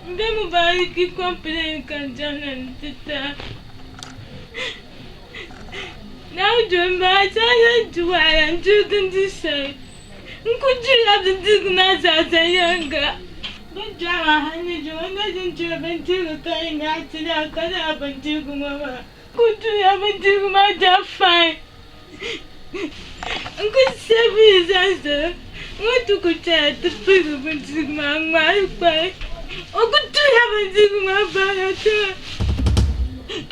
M be Mubariki complain ka n chaŋ na ni ti ti a. Naawuni doli ma a chaŋ la di wahala n-diri bindiri shɛli. N ku dirila bindirigu maa zaa viɛnyɛliŋga. Bɛ ni dɔɣi ma hal ni zuŋɔ, n na zin diri bindirigu ka yi naai ti lahi ka lala bindirigu ŋɔ maa. N ku dirila bindirigu maa zaa fain. N ku sabiri zaŋ zali ŋɔ ti ku chɛla ti pirigi bindirigu maa ŋ-ŋmaai kpahi. O ku dirila bindirigu maa bahira tiŋa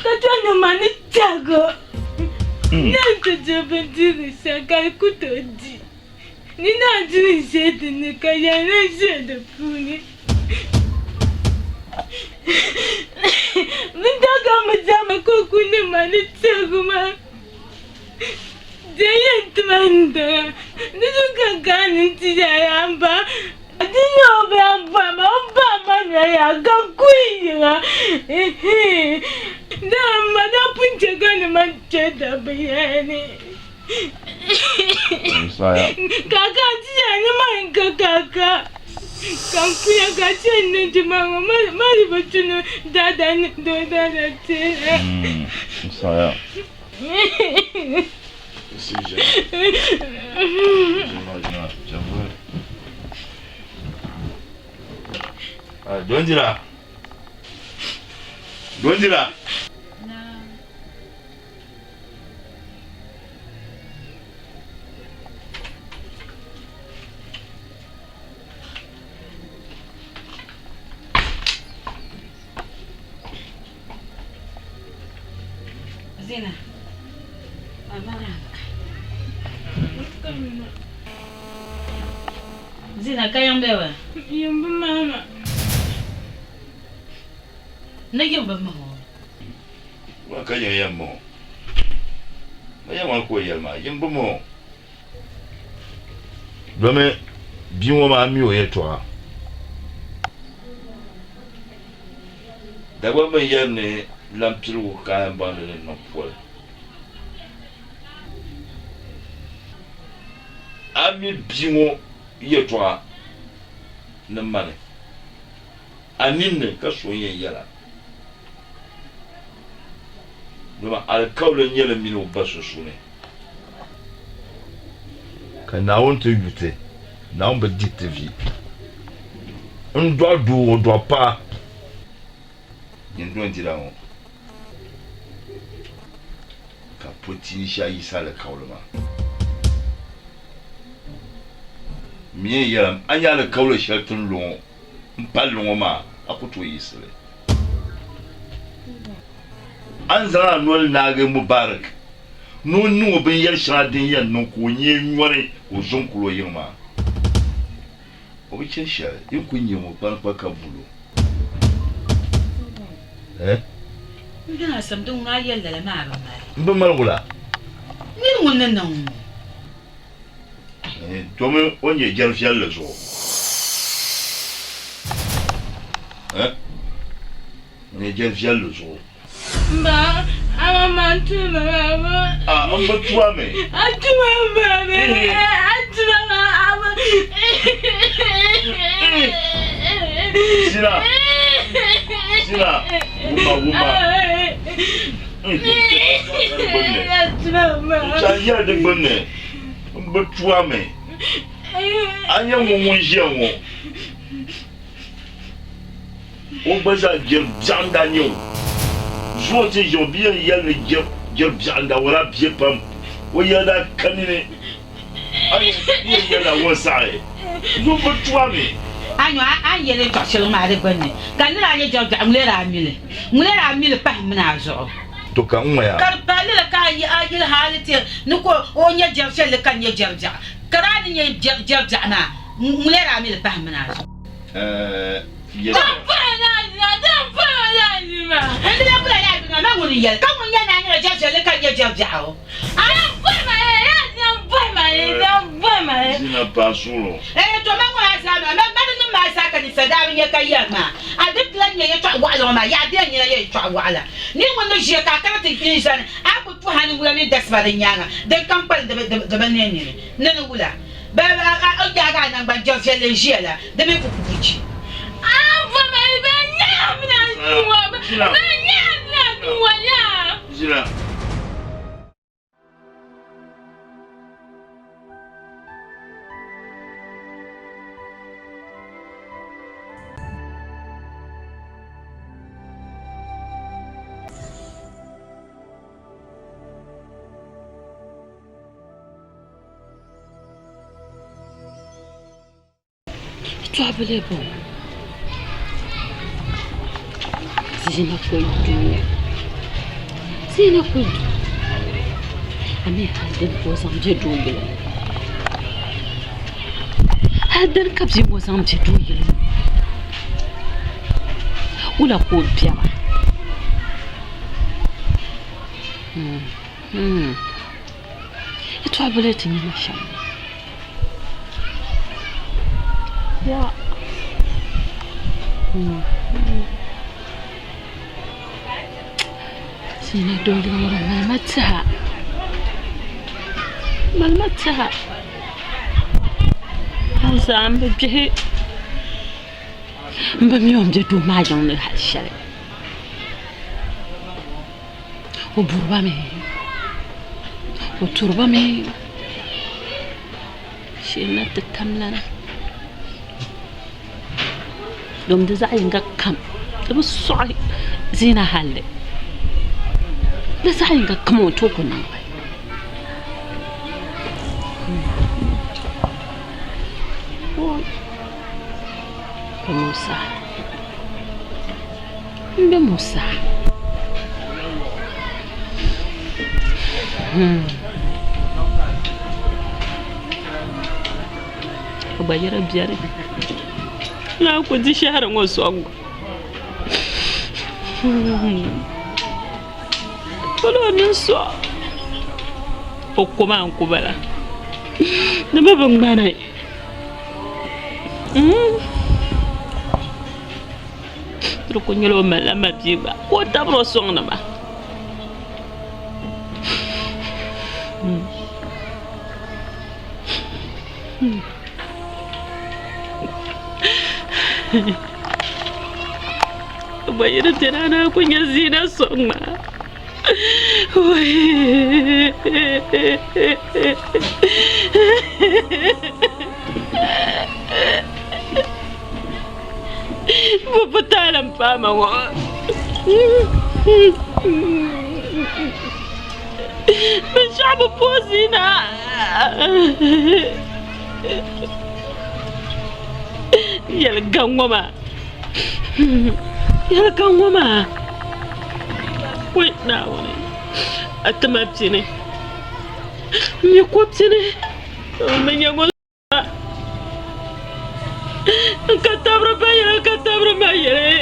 ka dɔni ma ni tɛhig o ni n ti diri bindirigu shɛli ka di ku tooi di. Ni naanzuu n-ʒe di ni ka yɛlli ʒe di puuni. Bɛ daga mi zami ka o ku ni ma ni tɛhigu maa. Di yɛn ti ma n-dara. Di zuɣu ka n kana ni n ti yɛli a m ba. Di nyɛ o bi lahi bɔhi ma, o bahi ma noli ka n kuli yiŋa. Dama m ma daa pun che ka ni ma kpe dabiɛya ni. Kaka ti yɛli ni man ka kaka ka n kuya ka chɛ n ni di ma ŋɔ ma di bi tu ni dada ni doo dada teera. Dondira Dondira. Zina, Zina ka yiŋ be wa? Yiŋ bi maama. Ni yiŋ bi maŋ o. Wa ka yiŋ yɛn maŋ o? Ma yɛn ŋɔ ka o yɛli maa, yiŋ bi maŋ o. Domi bia ŋɔ maa mi o yɛltɔɣa. Dagbaŋ bɛn yɛri ni lampiligu ka a yɛn baŋdi ni niŋ poli. A mi bia ŋɔ yɛltɔɣa ni mani a ninni ka so n-yɛn yɛl a. Dama alikauli n-nyɛ li mini o ba sunsuuni. Ka Naawuni ti yu ti, Naawuni bi dihi ti vi. N dɔɣi doo, o dɔɣi paɣa. Nyin do n-dira ŋɔ, ka po ti ni shɛli yiɣisi alikauli maa. M mi yɛn yɛla, a nya alikauli shɛli ti ni lo ŋɔ m-palli ŋɔ maa, a ku tooi yiɣisi li. A ni zaŋ a noli naagi Mubarak ni o niŋ o binyɛr shɛŋa din yɛn niŋ ka o nyee nyɔri ka o zo n-kuli o yiŋ maa, o bi chani shɛli. Yi ni kul nya ŋɔ kpalikpa ka bul o. Eh? N dina simdi ŋuna a yɛli lala maa bi mali. M bi mali wula? Nini ŋun ni niŋ ŋɔ? Domi o nyɛ jɛri viɛlli zuɣu. Eh? O nyɛ jɛri viɛlli zuɣu. Mba, a ma ma n tuma maa ba. A n bi tua mi. A tuma ma mi. A tuma ma a ma. Sina. Sina. Wuma wuma. N chaŋ yɛli di gbunni n bi tua mi. A nyɛ ŋun ŋun ʒiya ŋɔ. O gba zaa jɛri biɛɣu n-daa nyɛ o. Zuɣu ti ʒe o bia yɛn yɛli ni jɛri biɛɣu n-daa o daa bie pam. O yɛla daa ka nini. A ni yɛn yɛli a ŋɔ saɣi zuɣu bi tu a mi. A nyo a ni yɛli yɛtɔɣ shɛli ŋɔ maa di gbunni, ka n ni daa nyɛ jɛri biɛɣu ŋun lee daa mi li, ŋun lee daa mi li pahi m mini a zuɣu. To ka n ŋɔya. Ka di pahi lala ka a yili hali ti ni ka o nyɛ jɛri viɛlli ka n nyɛ jɛri biɛɣu, ka daa ni nyɛ jɛri biɛɣu maa, ŋun lee daa mi li pahi m mini a zuɣu. Ka ŋun nyɛ naa nyɛla jɛri viɛlli ka n nyɛ jɛri biɛɣu. Zina paai suɣulo. Eeh to ma ŋɔ maa zaa maa, ma di niŋ maa zaa ka ninsal daa bi nya ka yɛri maa, a di ti lan nya yɛtɔɣ wɔɣila ŋɔ maa, yaɣa bɛn nyɛla yɛtɔɣ wɔɣila. Nir ŋun ni ʒiya ka a kana ti n zani, a ku tuhi a ni wula mini dasiba din nyaaŋa, din kam kpalim di bi ne nini ni ni wula. Bɛ a o yaagi a naŋgban jɛri viɛlli n-ʒiya la, di mi ku ku buchi. A bɔma bɛ nyaɣimla n-duŋɔ, bɛ nyaɣimla n-duŋɔ yaa. Zina. Tɔbili bɔŋɔ zina kuli duu zina kuli duu a mi hali dini ka o zaŋ bɛ doo yili ŋɔ hali dini ka bia ŋɔ zaŋ bɛ doo yili ŋɔ wula ka o bɛba Yɛtɔɣa bala ti nyɛ ma shɛm Zina doli ŋɔ di malimi tiɛha malimi tiɛha n zaa n bi gbihi n bi mi o ni bɛ doo maa yiŋ ni hali shɛli O buriba mi o turiba mi shee na ti tamlana domi di zaɣ yinga kam di bi soɣi zina halli di zaɣ yinga kam o ni tooi ku niŋ li. N be Musa. O gba yɛra biɛri naa ku di shɛhira ŋɔ sɔŋ polo o mini so o ko maa n ku bala di mi bi ŋmani Di ku nyɛla o malila mabia gba ka o tabiri o sɔŋdi ma. Gba yi di beni a naan ku nya zina sɔŋ ma. Bɛ taali m-paai ma ŋɔ. Binshɛɣu bi pooi zina. Yɛli gaŋ ŋɔ maa, yɛli gaŋ ŋɔ maa. Wɛi Naawuni, a ti ma pini. N mi ko pini. N mi nyɛ ŋun N ka tabiri ba yɛli n ka tabiri ma yɛli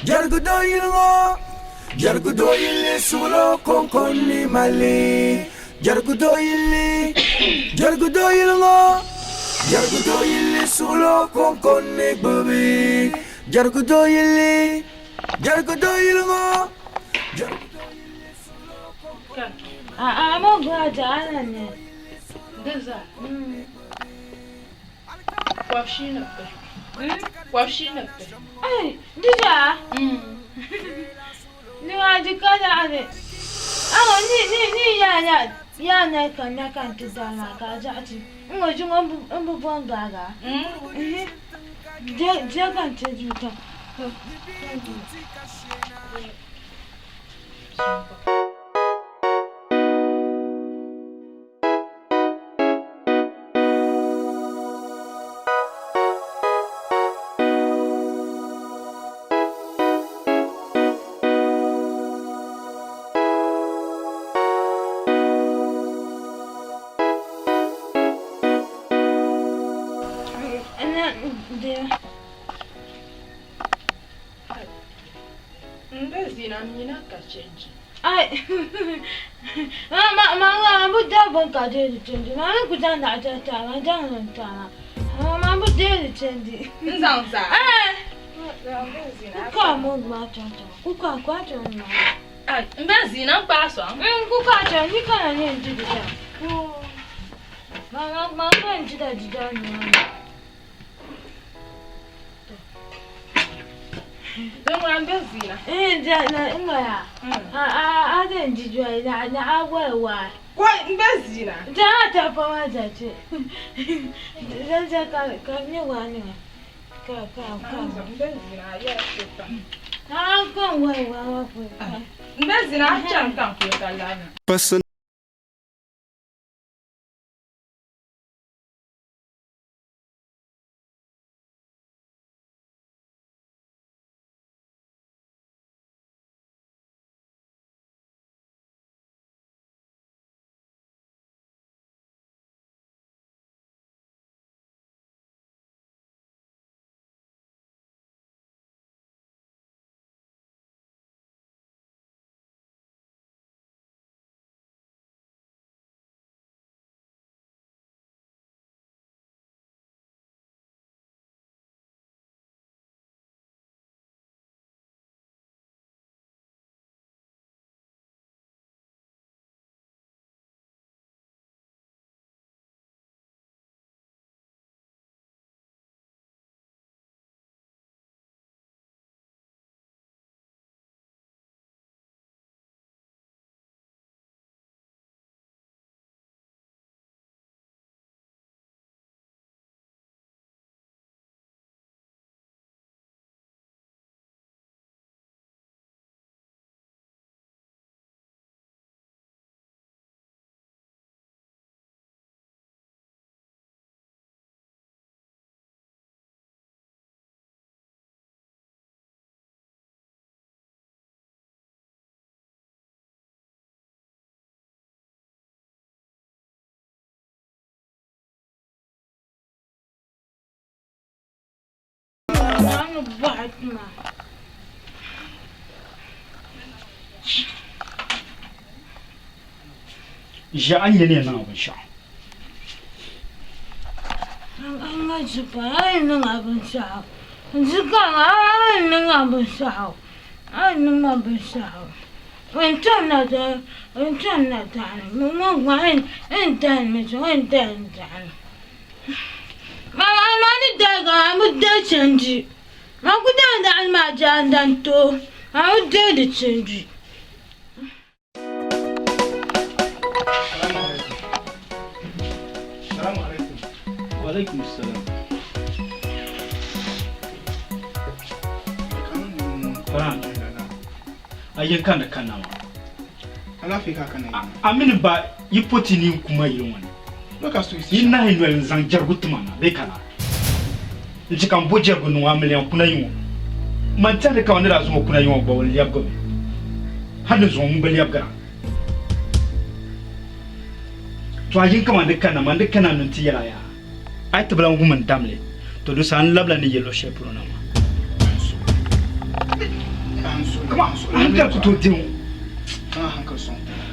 Jɛrigu dooyili ŋɔ Jɛrigu dooyili suɣulo kɔŋko ni mali Jɛrigu dooyili Jɛrigu dooyili ŋɔ Jɛrigu dooyili suɣulo kɔŋko ni gbubi Jɛrigu dooyili Jɛrigu dooyili ŋɔ Jɛrigu dooyili suɣulo kɔŋko ni A'a mo gba jaara ne. Diza. Kɔbishii ni pihi. Kɔbishii ni pihi. Ai, dija. Ni ma di ka laɣiri. Aŋɔ ni ni ni ya ya ya na ka na ka ti da ma ka zaɣ ti. N ŋɔ ji ŋɔ n bi bɔn gaaga. Je je ka n ti du ka. Ai ma ma ma ma bu da bon ka je di chenji ma mi ku zaŋ naɣ ta ta ma zaŋ niŋ ta ma. Ma bi deeri chandi. N zaŋ zaa. Eh. Kuka mo gba chaŋ chaŋ. Kuka kwa chaŋ na. Ai, n be zina n kpaa sɔŋ. N kuka chaŋ ni kana ni n di di chaŋ. Ma ma ma ma n jida jida ni. Din ŋuna n be zina. Eh, ja na n ya. A a a den jijwa na na a wa wa. Ko n be zina. Ja ta pa ma ja che. Ja ja ka ka ni wa ni. Ka ka ka. N be zina a yɛra so pam. A ka wa wa wa ko. N be zina a chaŋ ka n kuli ka labina. Person Ma ba ma. Ʒe a ni yɛn ni yɛn niŋ a binshɛɣu. An ŋa zupa a yi niŋ a binshɛɣu. Zuka ŋa a yi niŋ a binshɛɣu. A yi niŋ a binshɛɣu. N chaŋ na da n chaŋ na daɣani. Ma gba n dahi mi zuɣu n dahi n daɣani. Ma ma ni dahi ka a bi dahi chanji. Ma ku dahi daɣani maa jaa n dan to. A bi dahi di chanji. Salamu alaikum. Wa alaikum salam. Farhan. A yin kan da kan nama. Alaafee ka kana yi. A mini ba yi poti ni kuma yili ŋɔ ni. Loka su Yi nahi noli n zaŋ jɛrigu tima na bee kana. N chɛ ka n bo jɛrigu niŋ a miliyan kuna yi ŋɔ. Man tɛhiri ka ni daa zaŋ o kuna yi ŋɔ gba o lɛbigimi. Hali ni zuŋɔ ŋun bi lɛbigira. To a yin kaman di kana man di kana ni ti yɛla yaa. A yi ti bi lan wum n damli, to di saha n labila ni yi luɣ shɛli polo na maa. Kama a hankali ku tooi di ŋɔ. Ka a hankali sɔŋ tiŋa.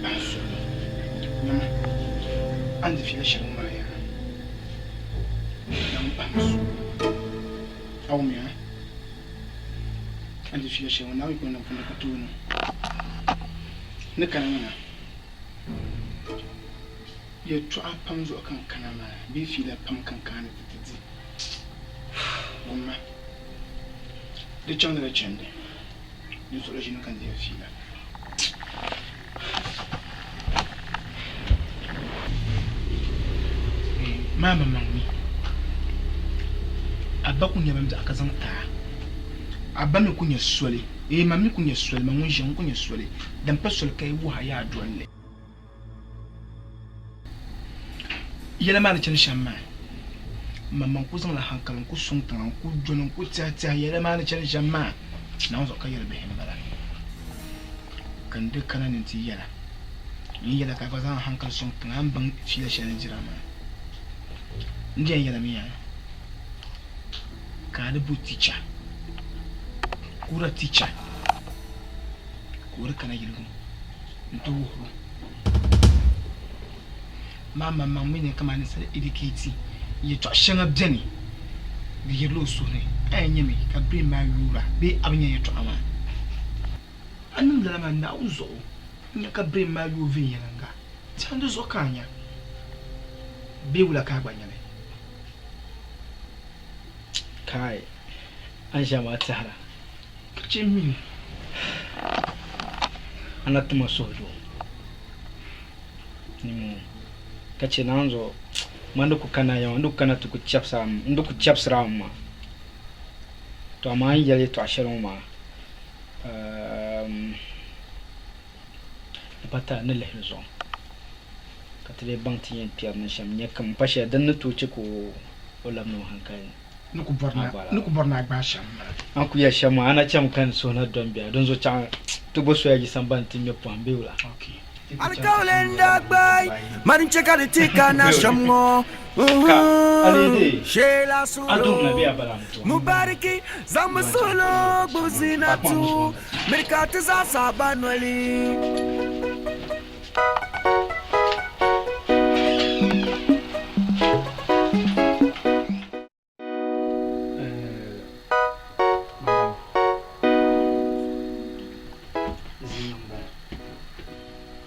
Bahi suhudoo. Nyama, a ni di fiila shɛli ŋɔ maa yaa. Nyama bahi mi suhudoo. A wumya? A ni di fiila shɛli ŋɔ, Naawuni yiko ni nam puuni di ku tooi niŋ. Ni kana ŋɔ na, yɛltɔɣa pam zuɣu ka n kana maa bee fiila pam ka n kana ni ti ti di. Wumma, di chaŋdila chandi, di zuɣu ʒini ka n diri fiila. Maa maŋmaŋ mi, a ba ku nya bimbiɛɣu ka zaŋ ti a. A ba mi ku nya soli, ee ma mi ku nya soli, ma ŋun ʒiya ŋɔ ku nya soli, din pa soli ka yi wuhi a yaa doli li. Yɛla maa ni chani shɛm maa, maŋmaŋ ku zaŋla hankali n-ku sɔŋ tiŋa n-ku doli n-ku tɛhi tɛhi yɛla maa ni chani shɛm maa, Naawuni zuɣu ka yɛli bihi m-bala. Ka n di kana ni nti yɛla, n yi yɛla ka a gba zaŋ hankali sɔŋ tiŋa a ni baŋ fiila shɛli ni dira maa. N di yɛn yɛlimi yaa ka a di bo ticha, kuura ticha ka o di kana yiligu nti wuhiri o. Maa maŋmaŋ mi ni kamani ninsal educate yɛtɔɣ shɛŋa beni di yirila o suhu ni, a yɛn nyami ka brain maa yoora bee a bi nya yɛtɔɣa maa. A niŋ lala maa Naawuni zuɣu n-nya ka brain maa yooi viɛnyɛliŋga. Tɛha di zuɣu ka a nya bee wula ka a gba nya li? Kai, a ni ʒiya maa tɛhira. Ka chɛ m mini. A na ti ma suhudoo nimoo, ka chɛ naanzuɣu man di ku kana ya ŋɔ, n di ku kana ti ku chɛbisi a, n di ku chɛbisiri a maa. To amaa a ni yɛli yɛtɔɣ shɛli ŋɔ maa, eem, di pa ti a ni lihi di zuɣu ka ti lee baŋ ti yɛn kpɛri ni shɛm nya kam m-pa shɛli din ni tooi chɛ ka o labina o hankali ni. Ni ku bɔri ni a gbaai shɛm m-bala. A ni ku yɛli shɛm maa, a na chami ka n suhu na dɔn biɛla, dinzuɣu chaŋ ti bo soya yi sambani ti ŋme pɔhim bee wula? Alikauli n-daa gbaai ma din chɛ ka di ti kana shɛm ŋɔ. Sheela suhilo Mubariki zaŋmi suhilo gbubi Zinatu miri ka ti zaa saaba noli.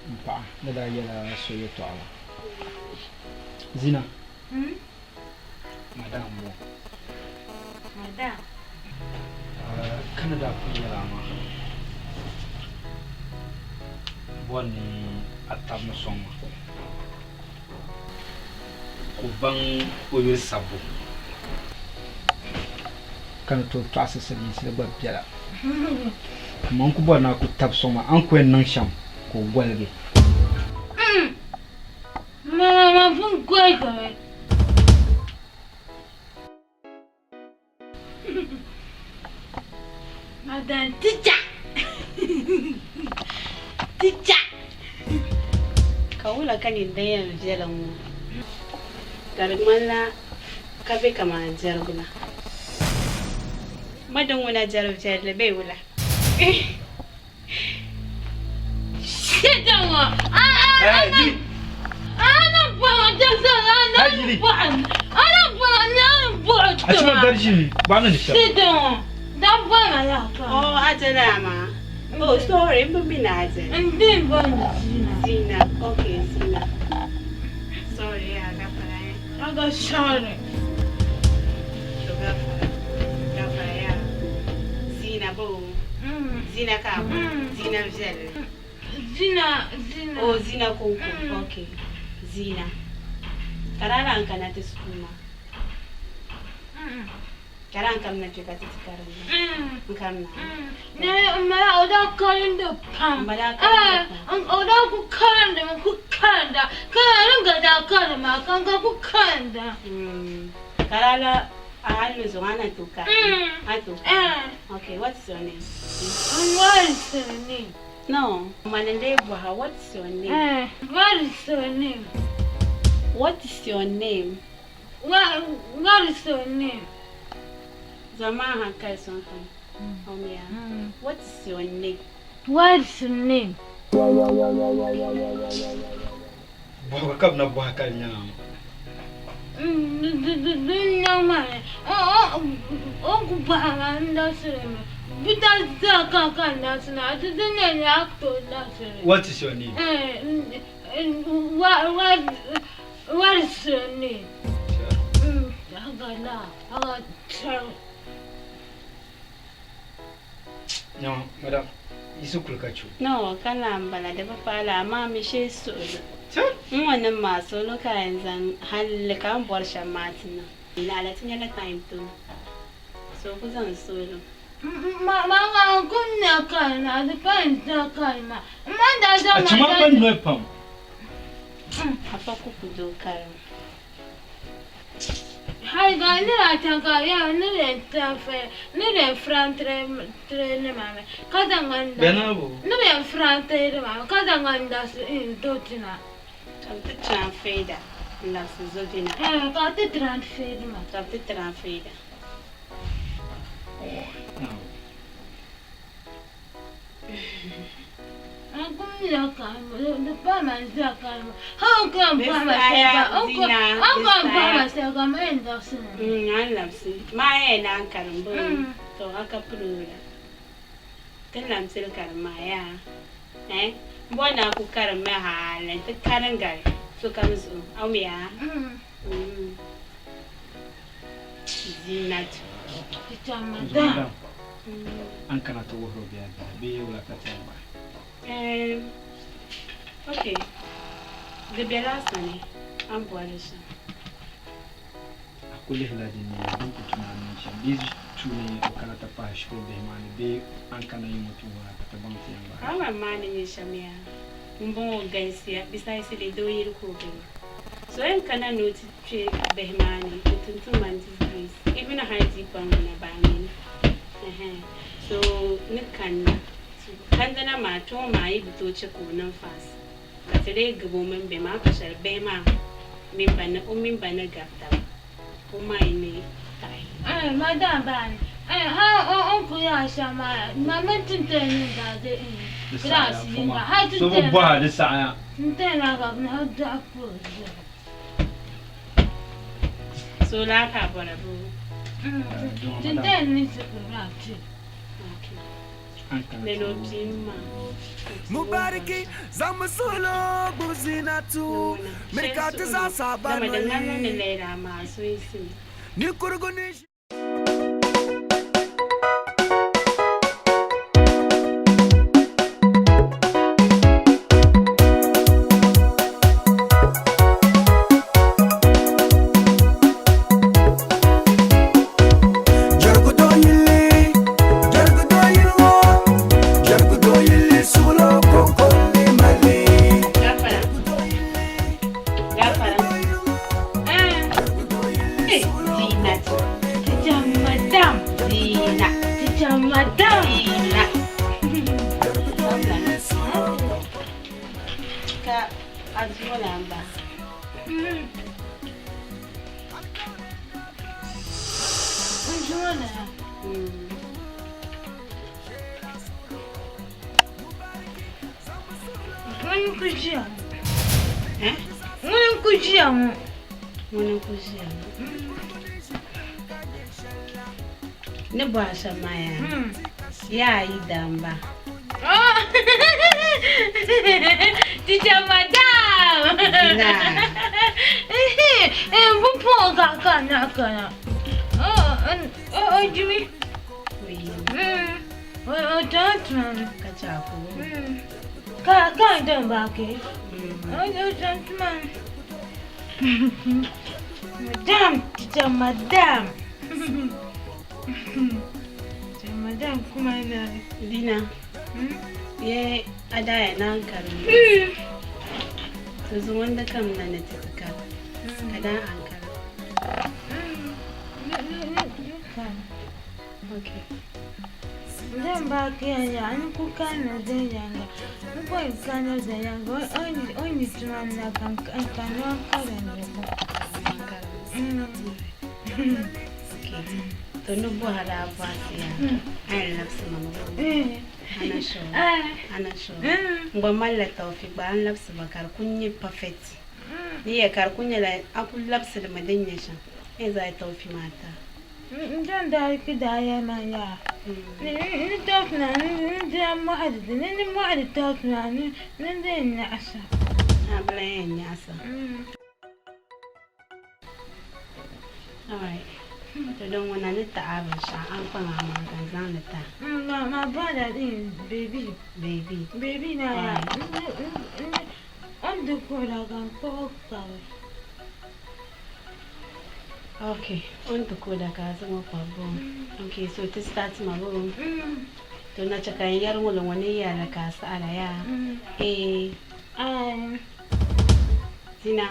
N paɣa ni daa yɛla so yɛltɔɣa la. Zina. Madam m-bɔŋɔ. Madam. Ka ni daa pun yɛla maa, bɔri ni a tabimi sɔŋ ma. Ka o baŋ o yuli sabbu ka ni tooi tɔɣisi silimiinsili gba biɛla. Amaa n ku bɔri ni a ku tabi sɔŋ ma a ni ku yɛn niŋ shɛm ka o goligi. Mama pun goligimi. Madam teacher. Teacher. Ka wula ka nyin din yɛn viɛla ŋɔ? Ka di ŋmanila ka be kaman jɛrigu la. Ma din ŋuna jɛri viɛlli bee wula? Oh, sorry, m bi mi ni a dini. Zina, okay, Zina. Sorry, yeah, gafara, eh. To gafara, gafara, yeah. Zina, bo. Zina ka a boli? Zina viɛlli. Zina, Zina. Oh, Zina kɔŋko, ok. Zina. Ka daa lan kana ti school maa? Ka daa kamina kpe ka ti ti karimba? N kamina? Ne, m ma o daa karindi pam. M ba daa karindi pam. O daa ku karindimi, ku karinda. Ka n gba daa karimma ka n gba ku karinda. Ka daa la A hali ni zuŋɔ a na tooi karim? A tooi karim? Okay, what is your name? What is your name? No, mani n-lee bɔha, what is your name? What is your name? What is your name? What is your name? Zaŋmi a hankali sɔŋ tiŋ. Omiya. What is your name? What is your name? Bɔhigu ka bɛ na bɔhi ka di nyaŋ a ŋɔ. What is your name? What is your name? Nyaŋ, madam, yi si kuli ka chu. No, ka lahi m-bala, di bi paai la, amaa mi shee suhili. N ŋɔ nim maa solo ka a yɛn zaŋ halli ka a ni bɔri shɛm maa ti niŋ. Naɣila ti nyɛla time tomi, so ku zaŋ solo. A chima pa noli pam. A pa ku ku doo karim. Ka bɛ ti transfeeda n-labisi Zobina. Ka bɛ ti transfeeda. An labisi maa yɛn naan karim bo to a ka pili o la ti lamsili karim maa yaa eh n bɔri ni a ku karimmi hali nti karingali sokam zuɣu a wum yaa Zinatu. Madam, an kana ti wuhiri o bee a bihi bee wula ka ti yɛn gbahi? Ok, di bela a sani, a ni bɔri li shɛm. A ku lihila di ni din ku tum a ni niŋ shɛm di yi tu ni o kana ti pahi shikuru bihi maa ni bee a ni kana yi ŋɔ ti wuhira ka ti baŋ ti yɛn gbahi. Problem maa ni nyɛ shɛm yaa, ŋumbɔŋɔ galisiya besides di doo yili ka o be maa. So yɛn kana ni o ti kpe bihi maa ni nti ti ma disgrace even hali di kpaŋ ŋuna baa mini ɛhɛn so ni kanna kandina maa kpe ŋɔ maa yi bi tooi che ka o niŋ fast ka ti lee gab o mini bihi maa ka shɛli bihi maa mini ba ni o mini ba ni gabi taba ka o maa yi ni taɣi. Di saɣiya foma so bi bɔha di saɣiya. So laa ka a bɔra boo? Mubariki zaŋmi suhilo gbubi Zinatu miri ka ti zaɣ saba noli. Ninkurigu ni. Ŋuni n-ku ʒiya ŋɔ? Ŋuni n-ku ʒiya ŋɔ? Ni bɔhi shɛm maa yaa, yaa yi daamba. Teacher madam! Bupɔŋ ka kana kana. O jimi. O tɔntɔn. Ka chɛ a ku. Ka ka n dɔn ba ke. O tɔntɔn. Madam, teacher madam. Teacher madam kuma na. Dina. Ye adaya naan karim. To zuŋ kam na ni ti ti kari. Ka daa an kari. Okay. Zan ba ka yanya an ku kana zan yanga. N ko kana zan yanga o ni tuma na kan kan kan karan da. Okay. To ni bɔhiri a bɔhisi ya a yɛn labisi ma mi bɔ. Ana sure. Ana sure. N gba malila tawfi gba an labisi ba ka di ku nyɛ perfect. Ni yɛ ka di ku nyɛla a ku labisi li mi din nyɛ shɛm. N zaa tawfi maa ta. N daa ki daa yɛli ma yaa ni tawfi maa ni dina mɔɣili di ni mɔɣili tawfi maa ni di nyaɣisa. A bi lan yɛn nyaɣisa. Alright. To din ŋuna ni taɣi a binshɛɣu a ni kpaŋ a maŋa ka n zaŋ li ti a. My brother is baby. Baby. Baby na ya. On di kuɣila ka n kpuɣi kpabi. Okay, on ti kuɣila ka a zaŋ o kpabi boo. Okay, so ti start ma boo. To na chɛ ka n yɛri ŋuli ŋɔ ni yɛrila ka a saɣira yaa. A. I. Zina.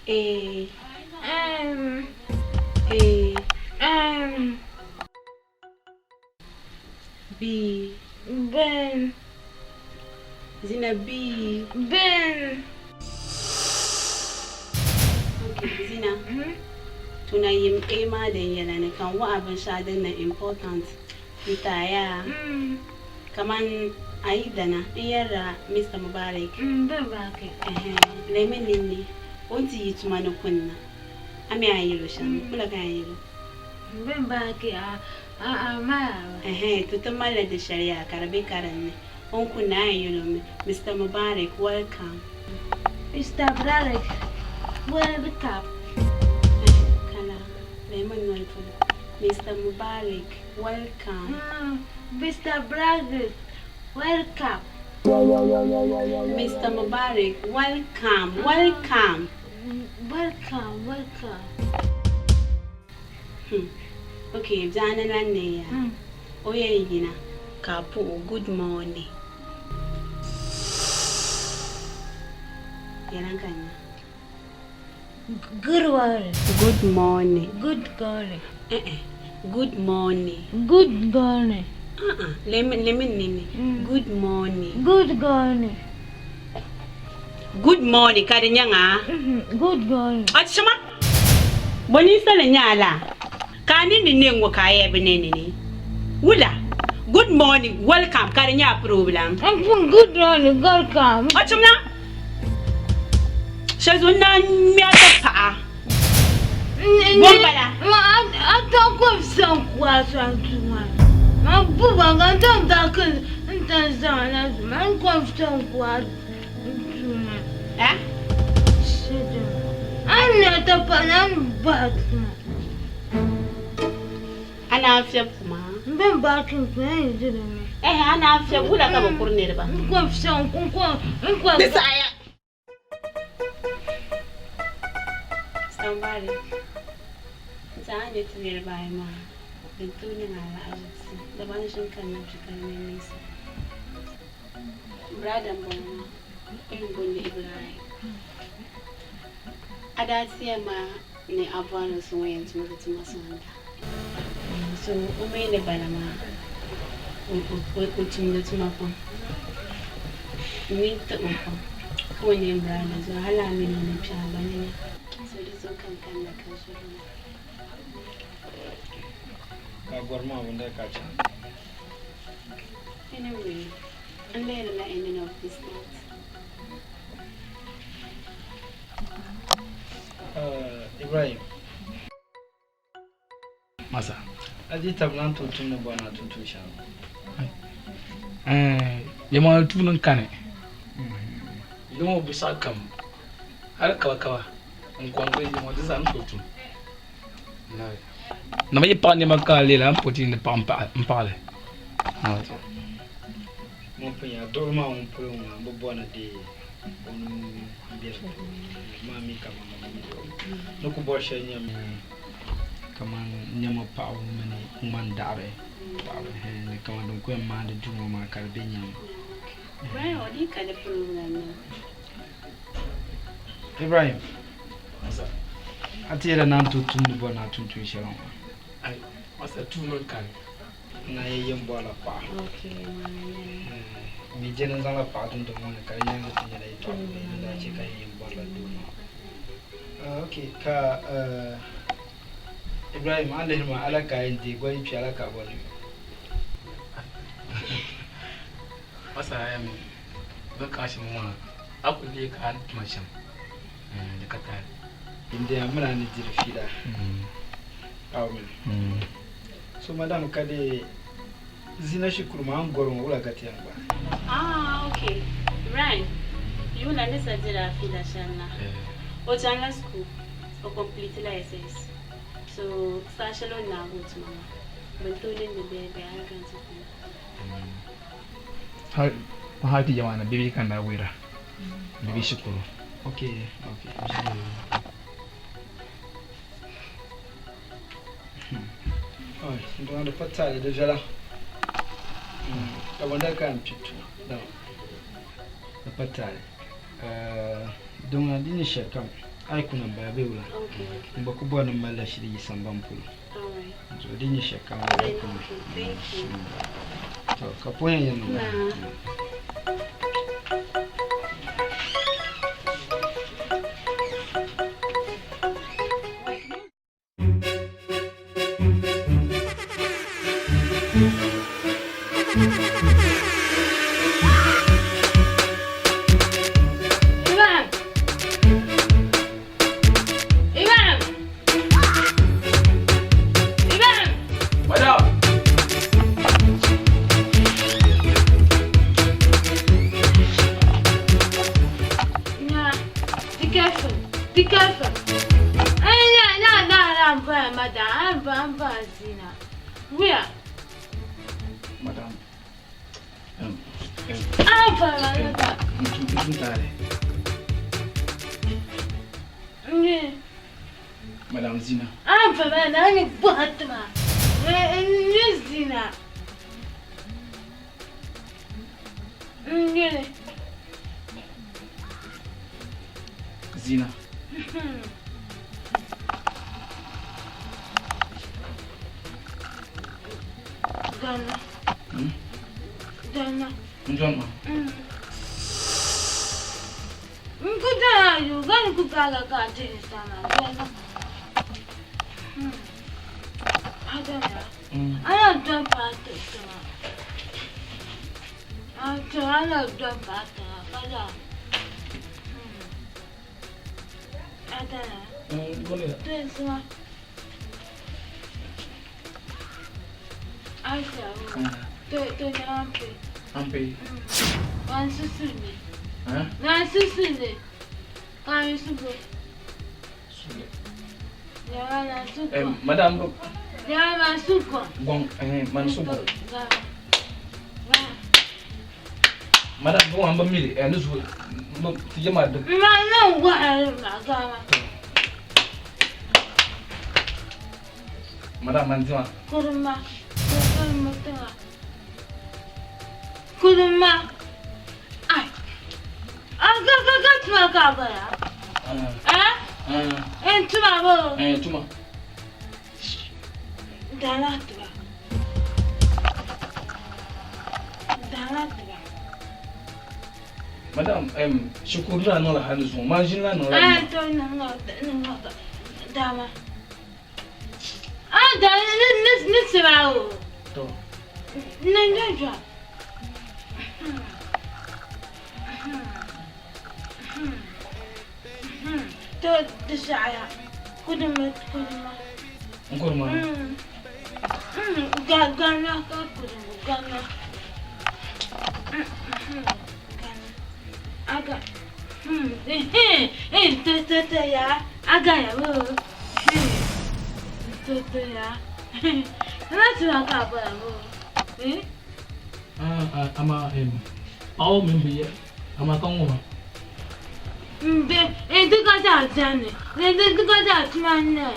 A. M. A. M. B. Ben. Zina B. Ben. Okay, Zina. Tuna yim A maa din yɛla ni ka n waɣa binshɛɣu din niŋ important n-ti a yaa. Kaman A yi dana, n yɛrila Mister Mubarak. Ɛhɛn, lemi ninni o ni ti yi tuma ni kunna. A mi a ni yɛl o shɛm? Wula ka a yɛn yɛl o? Ɛhɛn, to ti malila di shɛli yaa ka di be ka din ni. O ni kunna a yɛn yɛl o mi, Mister Mubarak, welcome. Mister Mubarak, welcome. Ɛhɛn, kana, lemi noli polo. Mister Mubarak, welcome. Mister Mubarak, welcome. Mister Mubarak, welcome, welcome. Welcome, welcome. Okay, biɛɣuni lan ne ya. O yɛn yina ka a puhi o good morning. Yɛla ka nya. Good morning. Good morning. Good morning. Eh eh. Good morning. Good morning. Uh-uh. Lemi lemi nini. Good morning. Good morning. Good morning ka di nyɛ ŋa. Good morning. A chima. Bo ninsali nyɛ a la ka a ninni ne ŋɔ ka a yɛ bi ne nini. Wula. Good morning, welcome ka di nyɛ a problem. Good morning, welcome. A chimna. Shɛli zuɣu n daa ŋme a ti paɣa. Bo m-bala? A ta ko saŋ ku a sɔŋ tuma. Ma bu ba ka n zaŋ daaki n-tan zaŋ na ma n ko saŋ ku a tuma. Eh? Shɛli a ni na ti paɣa na ni bahi tuma. A naan fiɛbi kuma? M be bahi tum tuma n yi di di mi. Eh, a naan fiɛbi wula ka bɛ kuri niriba? N ko saŋ ku n ko n ko. Di saɣiya. Somebody, zaŋ a nyɛ ti niriba ayi maa din tooi niŋ alahizichi dama n ʒini ka niŋ ka di mini niŋsi. Brother m-bɔŋɔ maa, o yuli booni Ibrahim. A daa ti yɛn maa ni a bɔri ni so ŋun yɛn tumdi tuma sɔŋda. So o mi ni bala maa o tumdi tuma pam. N ni ti o pam ka o nyɛ brother zuɣu hali a mini o ni kpe a gba ni nya. So di zuɣu ka n kanna ka ʒiri o. Ka gɔri maa wunda ka chaŋ. Anyway, n lihirila ending of this month. Ibrahim. Masa. A di tabi lan tooi tumdi bɔri ni a tum tuun shɛŋa. Yɛlimaŋli tuuni n-kani. Yili ŋɔ binshɛɣu kam hali kabakaba n-kɔŋ gili yili ŋɔ di zaa ni tooi tum. Nama yi paɣi nɛma ka a leela a ni poti ni paɣi m-paɣi li. Ŋun pun nya duɣili maa ŋun polo ŋuna m-bi bɔri ni deei o nuu m-be di puuni maa mi kaman ni ku bɔri shɛli nyɛmi kaman nɛma paɣibu mini ŋmani daɣiri paɣibu ni kaman din ku yɛn maandi duu ŋɔ maa ka di be nyam. Ibrahim, o dii ka di problem maa. Ibrahim, a ti yɛla naan tooi tumdi bɔri ni a tum tuun shɛli ŋɔ maa? Ai, masa tuuni n-kani. Na yi yɛn bɔrila paɣa. Okay, Mi je ni zaŋla paɣa dundɔŋ ŋɔ ni ka di nyaaŋa ti nyɛla yɛtɔɣa bili din daa chɛ ka yi yɛn bɔrila doo maa. Okay, ka Ibrahim a lihiri maa ala ka a yɛn deei goli kpe ala ka a bɔri ni Masa a yɛn mi bɛ ka shɛm ŋɔ maa a ku leei ka a ni tuma shɛm di ka taali. India mini a ni diri fiila. Amen. So madam ka di zina shikuru maa n gɔri ŋɔ wula ka ti yɛn gba? Ah, okay. Ryan, yula ni sa dira fiila shɛli na. O chaŋla school, o complete la SS. So saha shɛli o ni naagi o tuma maa, bɛ ni tooi niŋdi bɛɛ bɛɛ hali ka n ti kuna. Hali ti jama na bibi ka na wira. Bibi shikuru. Okay, okay. Oi, ndona di pa taali di viɛla. Ka bɔnda ka n pitu dama di pa taali. Dɔŋa di ni shɛli kam a yi kuna m-bala bee wula n gba ku bɔri ni m malila shili yi sambani polo. So di ni shɛli kam a yi kuna. To ka puhi yɛn niŋ. Joseph. Nya nya na na mpa madam, mpa mpa zina. Where? Madam. Ah, pa madam. Ntare. Nye. Madam Zina. Ah, pa madam, ni buhatma. Nye Zina. Nye. Zina. Dana. Dana. Njoma. Nkuta ayo, gani kukaga ka tini sana. Dana. Adana. Ana dɔn paati tiŋa. A tiŋa ana dɔn paati tiŋa ka daa. Adana. Tiŋa. Aisha. To to nyampe. Ampe. Wan susu ne. Ha? Wan susu ne. Kan susu. Sule. Yawa na suko. Eh, madam Yawa na suko. Gong eh man suko. Madam bo amba mili eh nusu ti jama de. Ma na wa ma ga ma. Madam man zima. Kurma. Kurma tanga. Kurma. Ai. Aga ga ga tuma ka ba ya. Eh? Eh tuma bo. Eh tuma. Dala tuma. Dala tuma. Madam shukuru la no la hanuzu ma jin la no la. Eh to no no no dama. Ah da ni ni ni sira o. To. Ni ni jwa. To dishaya. Kuduma kuduma. Nkurma. Ga gana ka kuduma gana. Gana. Aga. Eh to to to ya. Aga ya wo. To to ya. Na tuma ka ba wo. Eh? Ah ama pawo min bi ama kan wo. Mbe, eh duka da jane. Eh duka da tuma ne.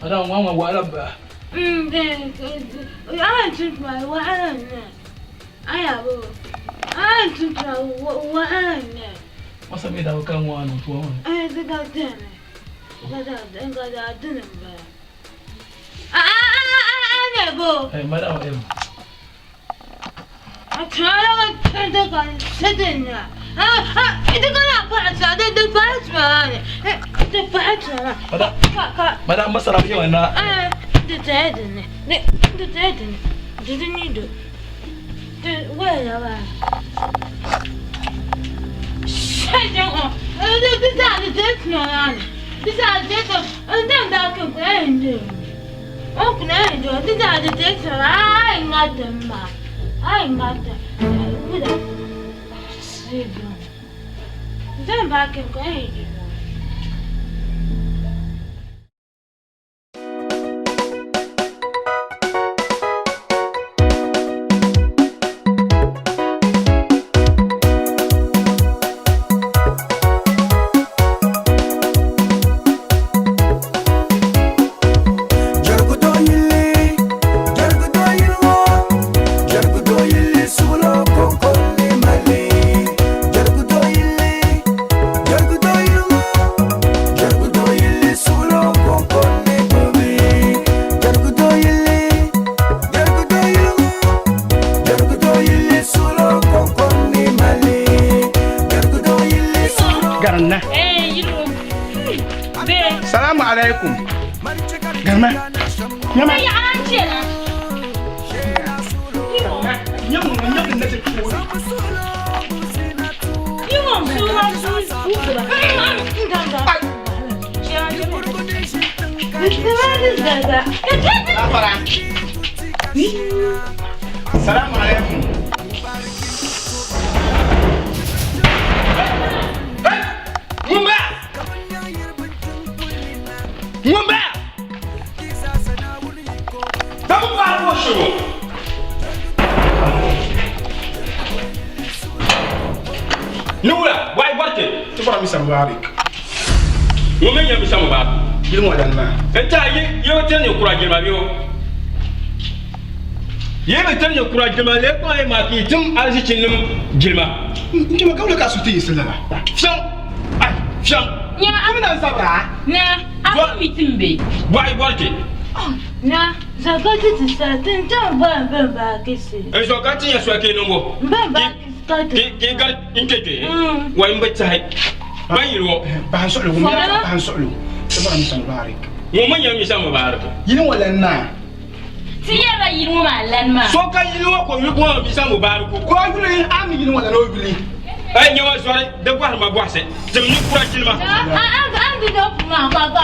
Madam wa wa wa ba. Mbe, ah tuma wa ala ne. Aya bo. Ah tuma wa ala ne. Wasa mi da kan wa no tuwa. Eh duka jane. Duka da duka da dun ba. Ah ah ah ah ne bo. Eh madam Ah tuma wa duka sedenya. Ah ah duka na pa sa de de pa tuma ne. Eh de pa tuma. Madam Ka ka madam masara bi wa na. Eh de de ne. Ne de de ne. De de ni de. De wa ya ba. Sha eh de de da de de tuma na ne. De da de de de da ka ku eh ne. O ku na de de da de de tuma ai nga de ma. Ai nga de. Wu da. Si do. Zan ba ka ku eh de. Garna. Salamu alaikum. Garma. Nyama. Nyama nyama na ce ko. Afara. Salamu alaikum. Mumba. Ŋun baya. Ka bi paai ka o shiri o. Ni wula, bɔhi bɔri ti. Ti bɔra Misa Mubarak. Ŋun mi nyɛ Misa Mubarak. Yili ŋɔ lan maa. N tiɛha yi yi bi tiri ninkura jilima bee o? Yi bi tiri ninkura jilima lee kpaŋ yi maa ka yi tim arizichinim jilima. N kpɛma ka wula ka a suhu ti yiɣisi lala? Fiɛŋ! Ai! Fiɛŋ! Nya! A mi na n-zabira a? Na, a ku mi ti m be. Bɔhi bɔri ti. Na, zɔ ka ti ti sa ti n chaŋ bɔhi m bɛn baai kisi. N zɔ ka ti nya soli ka yi niŋ o. M bɛn baai kisi ka ti. Ka yi gari n kpe kpe. Wai m bi tɛhi ban yili o. Bahi n suɣili ŋun mi bahi n suɣili o. Ti bɔra Misa Mubarak. Ŋun mi nyɛ Misa Mubarak. Yili ŋɔ lan naa. Ti yɛrila yili ŋɔ maa lan maa. So ka yili ŋɔ ka o yuli ŋɔ Misa Mubarak. Ka o yuli a mi yili ŋɔ lan o yuli. Ai nyɛ wa zɔri di bɔhiri ma bɔhisi tim ni kura jilima.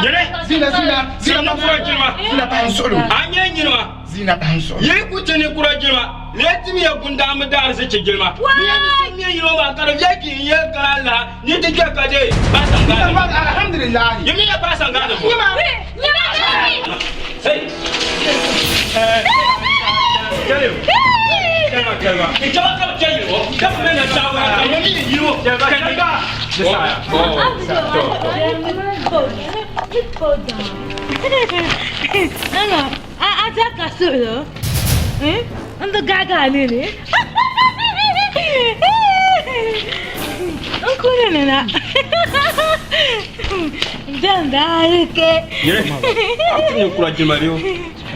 Nyini Zina zina tim ni kura jilima. Zina pahi n suɣili o. A nyɛ nyini ma. Zina pahi n suɣili o. Yi ku ti ni kura jilima lee tim ya bundaanba daarisichi jilima. Ni ya ni so mi yili ŋɔ maa ka di viɛli ka yi yɛli kana lahi ni ti kpe ka deei Baasan Garden. Alhamdulillah. Yi mi ya Baasan Garden ŋɔ. Hey.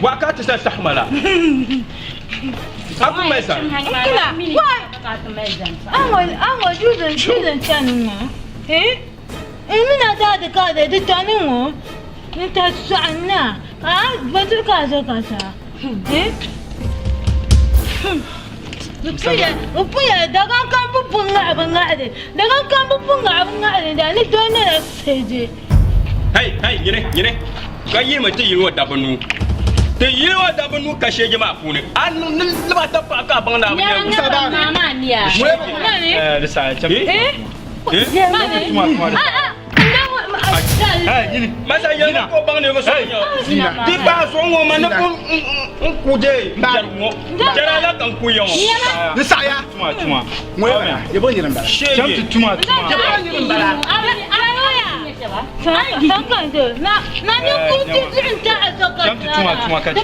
Wakati sa sahmala. Aku mesa. Kila, why? Ango juzen juzen chani ŋɔ. Eh? Mina da di ka di tani ŋɔ. Ni ta sɔɣi na. Ka a bɔtiri ka a zo ka sa. Eh? Puya dagan kan bu bu ŋahi bi ŋahi dagan kan bu bu ŋahi bi ŋahi da ni doo nana seje. Hey, hey, nyini, nyini. Ka yihimi ti yili ŋɔ dabba nuu. Ti yili ŋɔ dabba nuu ka sheegi maa puuni. A niŋ ni liba ta paɣa ka a baŋ ni a bi nyɛ Nyɛla ŋa maa niya. Eh? Masa yɛli ko baŋ ni bi so nyɛ. Ti paɣa so ŋɔ ma ni ku n ku je jɛri ŋɔ. Jɛra la ka n ku yɛ ŋɔ. Ni saɣaya. Tuma tuma. Ŋɔ yɛ bala. Yɛ bo nyini bala. Cham ti tuma tuma. Yɛ bo nyini bala. Cham ti tuma tuma ka cham.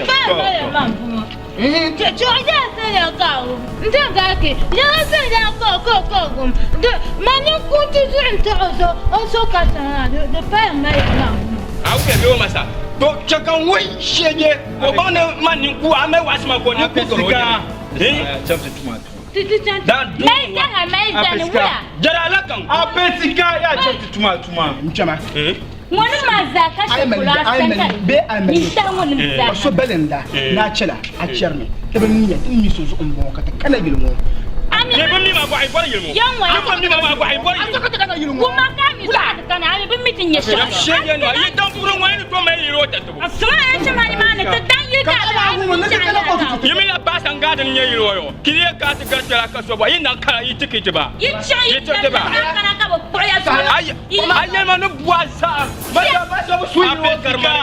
A ku bɛ o masa. To chɛ ka n wuhi sheegi o baŋ ni man ni ku a mali waɣisi ma ko ni ku tɔrɔ o nyini. Cham ti tuma tuma. Jɛra la kan. Apesika ya cham ti tuma tuma. N kpɛma. Ŋɔni maa zaa ka A ye mali a ye mali bee a ye mali. Nintahi ŋɔni zaa. Ka so balinda ni a chɛla a chɛrimi ti bi miya ti ni mi so zuɣu n bɔŋɔ ka ti kana yili ŋɔ. Ni bi mi ma bɔhi bɔri yili ŋɔ. Yan ŋɔ A bi mi ma bɔhi bɔri yili ŋɔ. A ti kana yili ŋɔ. Kuma ka mi so ka ti kana a mi bi mi ti nyɛ shɛli. Sheegi nima yi daŋ puuni ŋɔ yi ni tom mali yili ŋɔ tatibu. Suma ya chɛ ma ni maa ni ti daŋ yili ka a ŋɔ ni ti kana ko tutu. Yi mi la Baasan Garden nyɛ yili ŋɔ yɔ. Kiliya ka ti gari kpɛla ka so bɔ yi naŋ kana yi tikiti ba. Yi chaŋ yi Yi tiriti ba. kana ka bi kpuɣi ya zuɣu. A yɛlima ni bua zaa. Masa basa bi su yili ŋɔ karima.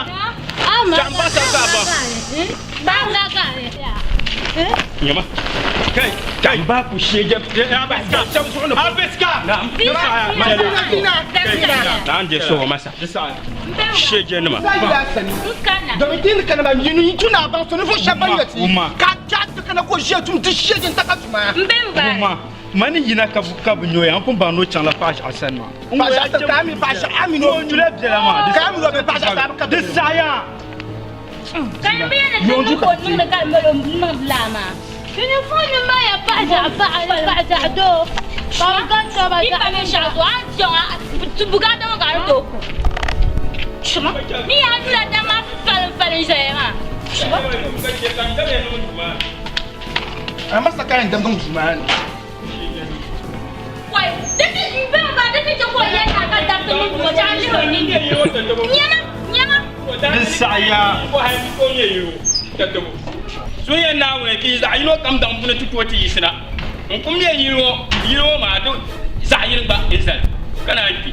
Chaŋ Baasan ka a baŋ. Nyama. Kai, kai ba ku shege. Ya ba ska. Apesika. Na'am. Na'am je so masa. Shege nima. Sa sani. Domin ti ni kana ma yini yi tuna baŋ so ni fo shɛba ban yɛti ka ka ti kana ko ʒiya tum ti shege n taka tuma. Uma. Mani yina ka ka bi nyoya an pun baŋ ni o chaŋla paɣa ʒiɛɣu sani maa. Paɣa ʒiɛɣu sani ka a mi paɣa ʒiɛɣu a mi ni o O nyula biɛla maa. Ka a mi o be paɣa ʒiɛɣu sani ka Di saɣaya. Telefoni ma ya paɣa ʒiɛɣu paɣa paɣa ʒiɛɣu doo. Ka bi gari taba ʒiɛɣu A masa ka yɛn damdiŋ duu maa ni. Di saɣaya. So yɛn Naawuni ka yi zaɣ yino kam daŋ puuni ti tooi ti yiɣisina. N ku me yili ŋɔ maa di zaɣ yini gba n zali ka naan kpi.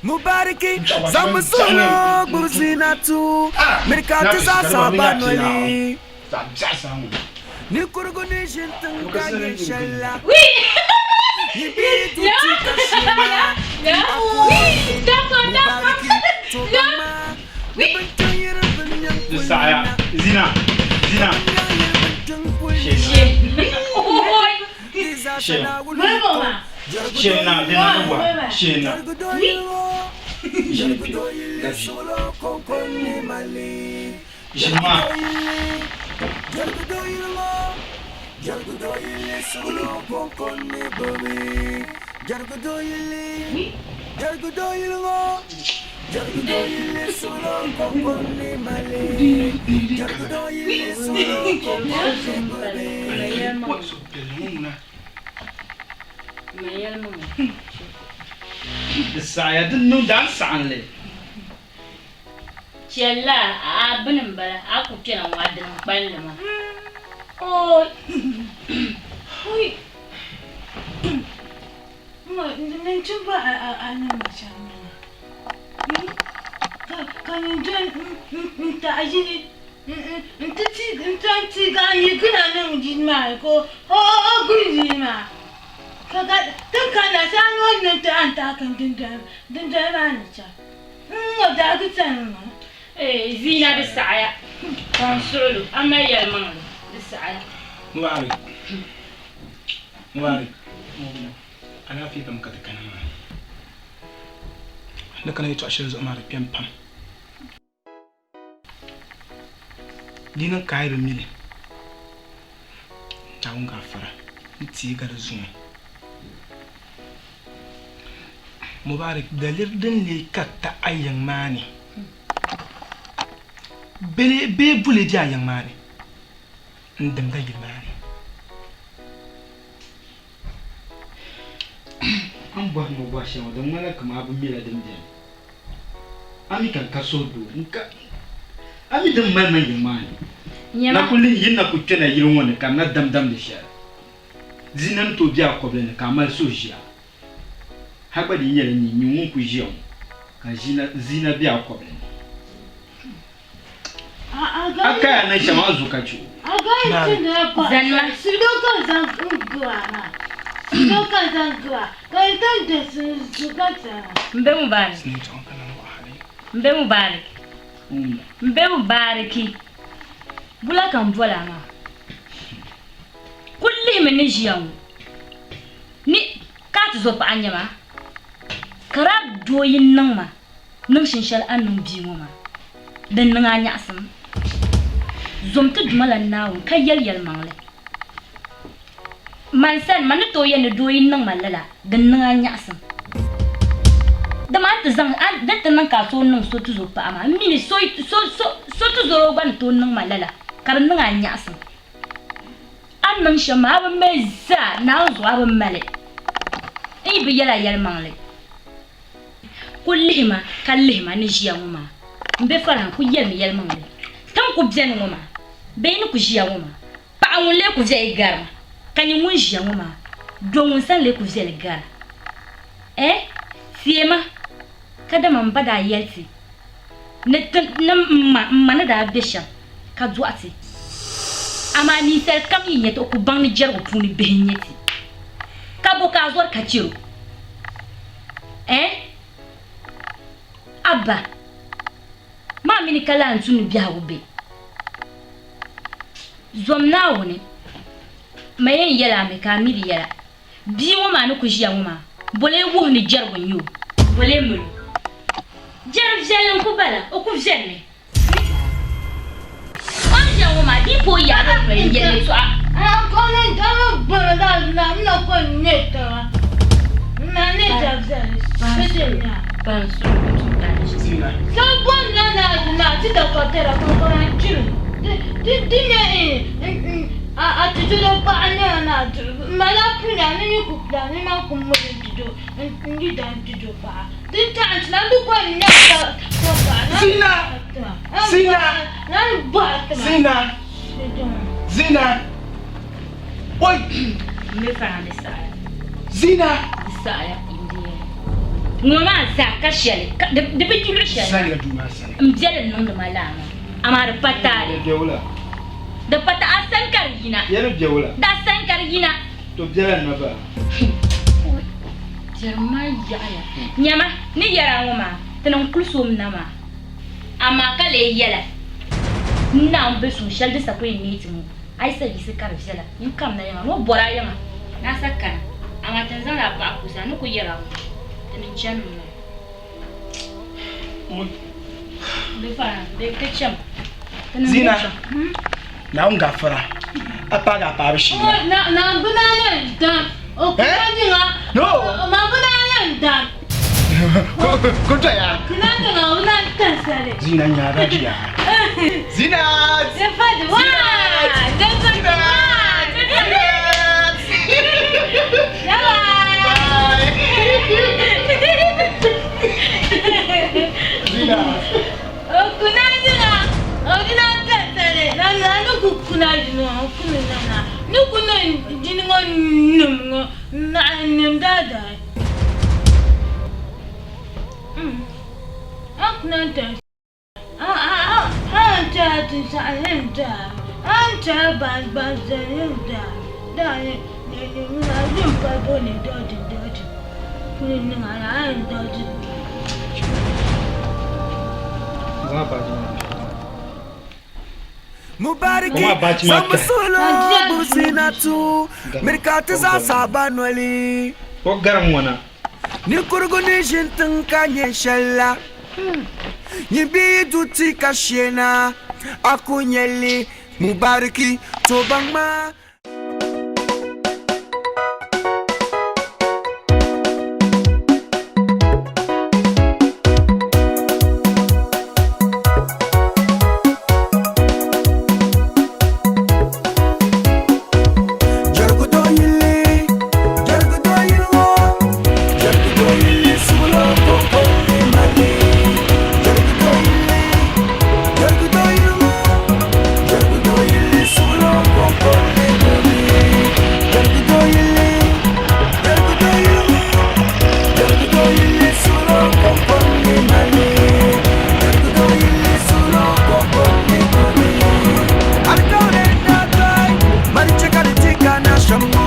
Mubariki zaŋmi suɣilo gbubi Zinatu miri ka ti zaa saɣi ba noli. Ninkurigu ni ʒini tiŋ ka nyɛ shɛli la, yi bi du ti ka shee maa, Mubariki to ba maa ni bɛ tiŋ yiri bɛ niŋ Di saɣaya. Zina! Zina! Shee na, di na ni wa. Shee na. Ʒini kpe, ka ʒi. Ʒini maa. Di saɣiya di niŋ daan saɣinli. Chɛlila a bini m-bala, a ku kpɛna ŋɔ a dini n-kpalim li maa. Ooi! Zina di saɣiya ka n suɣil o, a mali yɛlimaŋli, di saɣiya. Mubarak, Mubarak, alaafee pam ka ti kana maa. Ni kana yɛtɔɣ shɛli zuɣu maa di kpɛm pam. Di niŋ ka a yi bi mi li, Naawuni gaafara ni teei gari zuŋɔ. Mubarak, daliri din lee ka ti a yiŋ maa ni bee boli be a yiŋ maa ni n-dimda yili maa ni? A ni bɔhi ma bɔhi shɛŋa ŋɔ, di ŋmanila kaman a bi mila din beni. A mi ka n ka suhudoo, a mi din mali ma yiŋ maa ni. Na kul lihi yi ni na kul kpɛna yili ŋɔ ni ka n na damdamdi shɛli. Zina ni tooi be a kɔbili ni ka a mali suhuʒia. Hal gba di yi nyɛla nyin ŋun kul ʒiya ŋɔ ka zina be a kɔbili ni. A kaya niŋ shɛm a zo ka chɛ o. M be Mubarak. M be Mubaraki. Bula ka m boli a maa. Kul lihimi ni ʒiya ŋɔ ni ka a ti zo paɣa n-nyɛ ma, ka daa doo yi niŋ ma niŋ shinshɛli a ni niŋ bia ŋɔ maa, din niŋ a nyaɣisim. Zom ti Duuma la Naawuni ka yɛli yɛlimaŋli. Man sani, man ni tooi yɛli ni doo yi niŋ ma lala, din niŋ a nyaɣisim. Dama a ni ti zaŋ a di ti niŋ ka a so niŋ so tuzo paɣa maa, m mi ni so so tuzoro gba ni tooi niŋ ma lala ka di niŋ a nyaɣisim. A ni niŋ shɛm maa, a bi mali zaa, Naawuni zuɣu a bi mali. N yi bi yɛl a yɛlimaŋli, kul lihi ma ka lihi ma ni ʒiya ŋɔ maa. M be faraha n-kul yɛlimi yɛlimaŋli. Ti ni kul beni ŋɔ maa bee yi ni kul ʒiya ŋɔ maa, paɣa ŋun lee ku viɛli gari ma, ka nyɛ ŋun ʒiya ŋɔ maa, do ŋun sani lee ku viɛli gara. Eh, teema, kadama m ba daa yɛli ti ni ti ni m ma, m ma ni daa be shɛm ka dɔɣi ti. Amaa ninsal kam yi nya ti, o ku baŋ ni jɛrigu puuni bihi n-nyɛ ti. Ka bo ka a zɔri ka chɛr o? Eh, Abba, maa mi ni ka lahi n-tu ni biɛhigu be. Zom Naawuni, ma yɛn yɛl a mi ka a mi di yɛla. Bia ŋɔ maa ni ku ʒiya ŋɔ maa, boli wuhi ni jɛrigu n-nyɛ o. Boli miri o. Jɛri viɛlli n-ku bala, o ku viɛlimi. O ni ʒiya ŋɔ maa, di yi pa o yaagi o noli n-yɛli yɛltɔɣa. Zina! Zina! Zina! Zina! Oi! Zina! Ŋɔ maa zaa ka shɛli, ka di di bi yi luɣ shɛli Sani la duu maa sani. M biɛli n-niŋdi ma laa maa, amaa di pa taali. Di be wula? Di pa taali, a sani ka di yina. Ya di be wula? Di a sani ka di yina. To biɛla n na ba. Biɛrim maa yaɣiya. Nyama, ni yɛri a ŋɔ maa, ti niŋ kuli so m na maa. Amaa ka lee yɛla, N Naawuni be suŋ shɛli di sa ku yɛn neei ti ŋɔ, a yi sa yiɣisi ka di viɛla, nyin kamina yiŋa ni o bɔri a yiŋa ni a sa kana, amaa ti ni zaŋla a paɣa kuusi a ni ku yɛr a ŋɔ, ti ni chanimi maa. Bɛ fara, bɛ ti cham. Ti ni Zina, chaŋ. Naawuni gafara, a paagi a paɣibu shee la. Na bina yɛn dam. O ku Eh? na yiŋa. No. Ma bina yɛn dam. Ko doya. Kuna yiŋa, o na tansali. Zina nyaaba jiya. Zina! Zefadi wa! Zefadi wa! Zina! O kuna yiŋa, o na tansali. Na na ni ku kuna yiŋa, o kuna na na. Ni ku na jini ŋɔ nim ŋɔ, na nim daadaa. A kuna tansali. Zaŋ a baaji maa kpɛhi. Mubariki Kuma baaji maa zaŋmi kpɛhi. suhilo gbubi zinatu mirika ti zaa saba noli. O garim ŋɔ na. Ninkurigu ni ʒini tiŋ ka nyɛ shɛli la nyin bi yi du ti ka sheena a ku nyɛ li Mubariki to baŋ maa. Jɛrigu doo yili, jɛrigu doo yili ŋɔ, jɛrigu doo yili suɣulo kɔŋkɔŋ ni mali. Jɛrigu doo yili, jɛrigu doo yili ŋɔ, jɛrigu doo yili suɣulo kɔŋkɔŋ ni mali. Jɛrigu doo yili, jɛrigu doo yili ŋɔ, jɛrigu doo yili suɣulo kɔŋkɔŋ ni mali. Jɛrigu doo yili suɣulo kɔŋkɔŋ ni mali. Alikauli n-daa dɔi, mali chɛ ka di ti kana shɛm ŋɔ.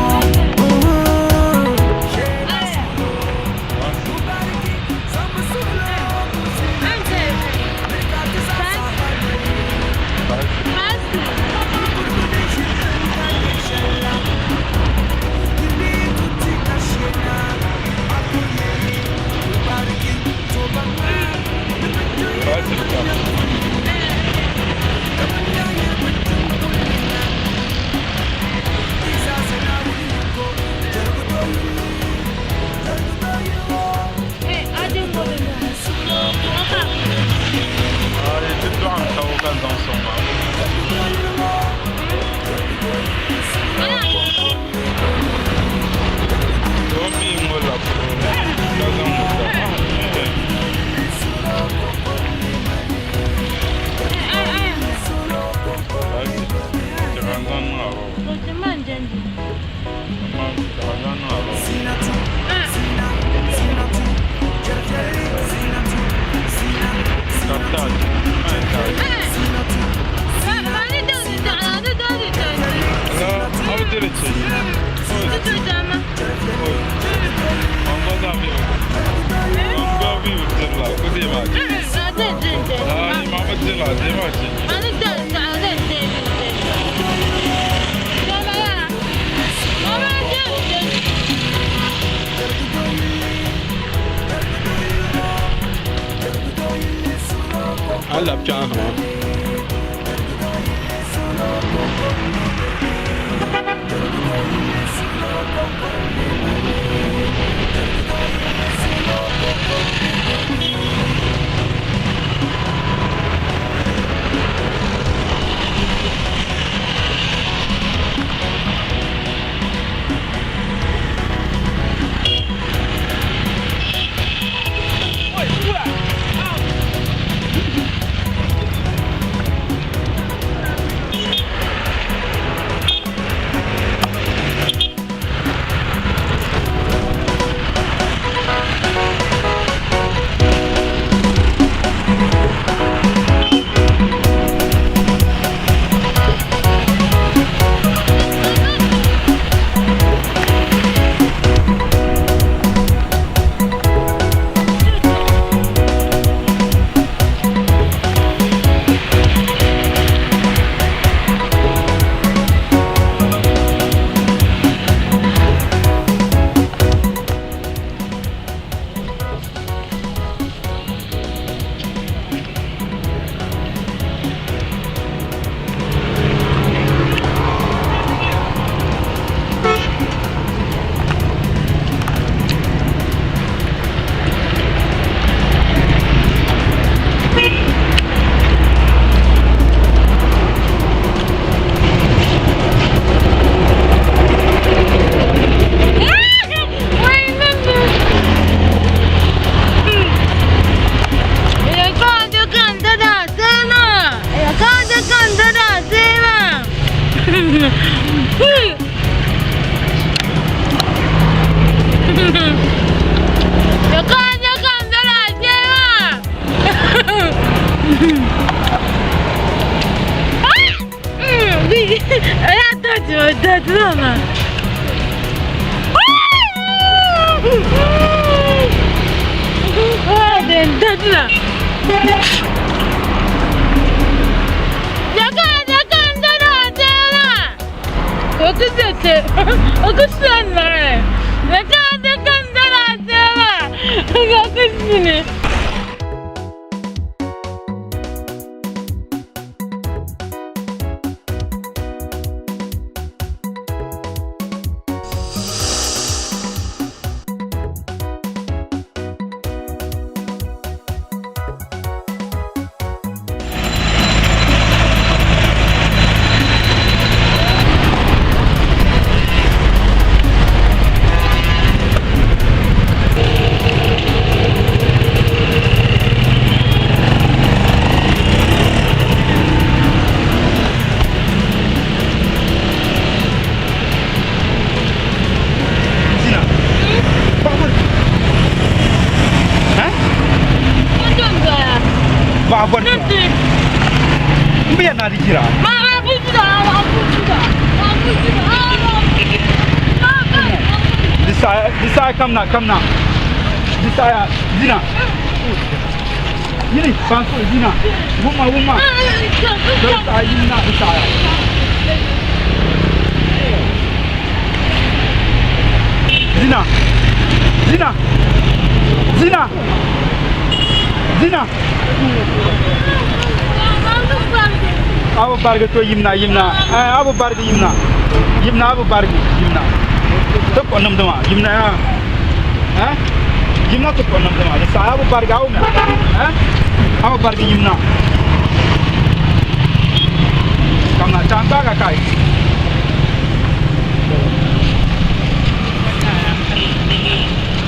A labi kpɛŋ ha maa. Come now, come now. This I Zina. Yini, Panso Zina. Wuma, wuma. This I Yina, this I. Zina. Zina. Zina. Zina. Abu barga to yimna yimna. Abu barga yimna. Yimna abu barga yimna. To konam dama yimna ya. Ha? Yimna to konam dama. Sa abu barga au na. Ha? Abu barga yimna. Kamna chanta ka kai.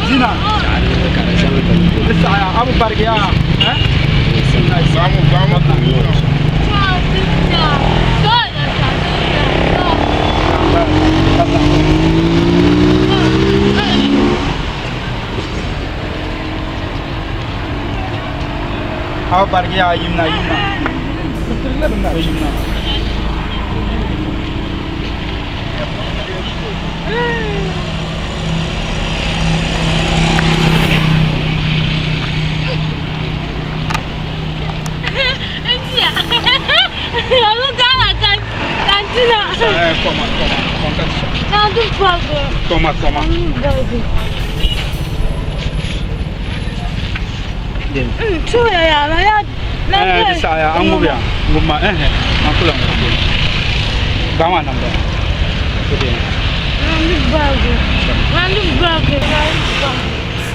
Zina. Sa abu barga ya. Ha? Vamos, vamos. Abu barga ya yimna yimna. Yimna. Toma, toma.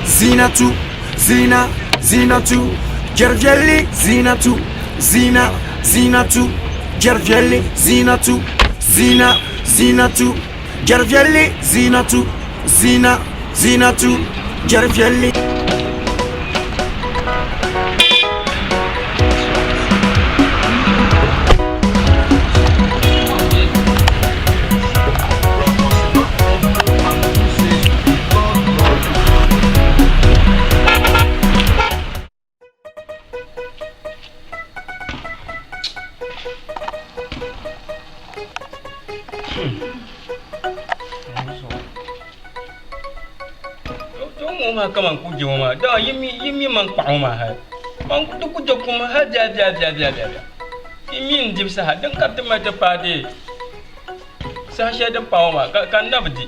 Zina tu, Zina, Zina tu, Gervielli, Zina tu, Zina, Zina tu, Gervielli, Zina tu, Zina, Zina tu, Gervielli, Zina tu, Zina, Zina tu, Gervielli. Da yimi yimi man kpaɣu ma ha man ku ku je kum ha bia bia bia bia bia bia yimi n dib saha din ka ti ma ti paati saha shɛli din paɣu ma ka ka n na bi di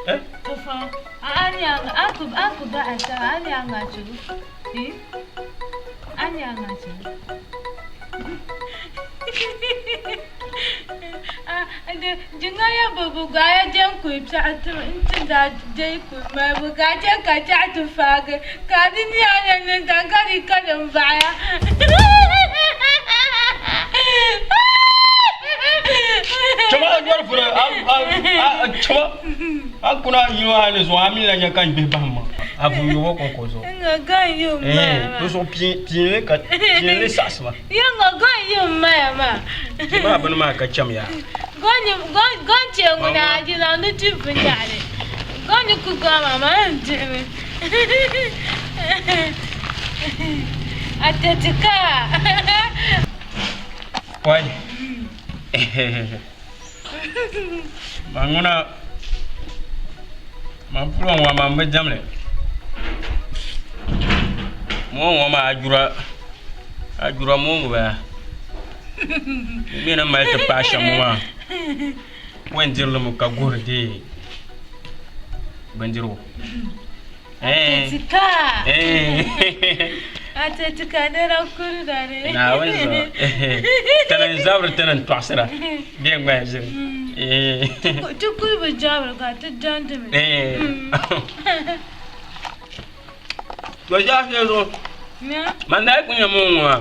eh Tufa, ani anga aku aku ba asa ani anga chugu. Eh? Ani anga chugu. Ah, de jinga ya bubu ga ya jen ku psa tu nti da je ku ma bu ga je ka cha tu fa ga ka ni ni anya ni dan ka ni ka ni ba ya. Chama dɔri fura a a chama a kuna yiwa ni zuɣu a mi la nyɛ ka n gbihi bahi ma a vu yobo kɔnkɔ zuɣu. Nga ga yu ma. Eh, to so piin ka piin le saɣasi ma. Ya nga ga yu ma ya ma. Ma bini maa ka cham ya. Gon che ŋuna di zaŋdi ti binyahari. Gon ni ku gɔŋ maa maa yɛn dihimi. Atetika. Wai. Man ŋuna man puro ŋɔ man bi diɛmli. Moo ŋɔ maa ajura ajura moo ŋɔ bala. Mi ni mali ti paai shɛm ŋɔ maa o yɛn dirili mi ka guhiri dee bindirigu. Atetika. Atetika nira kuri dari. Naawuni zuɣu tini n zabiri tini n tɔɣisira bee ŋmaya ʒiri. Ti kuli bi jabiri ka ti jandi mi. To zaa shɛli zuɣu man daa ku nyɛ ŋun ŋɔ maa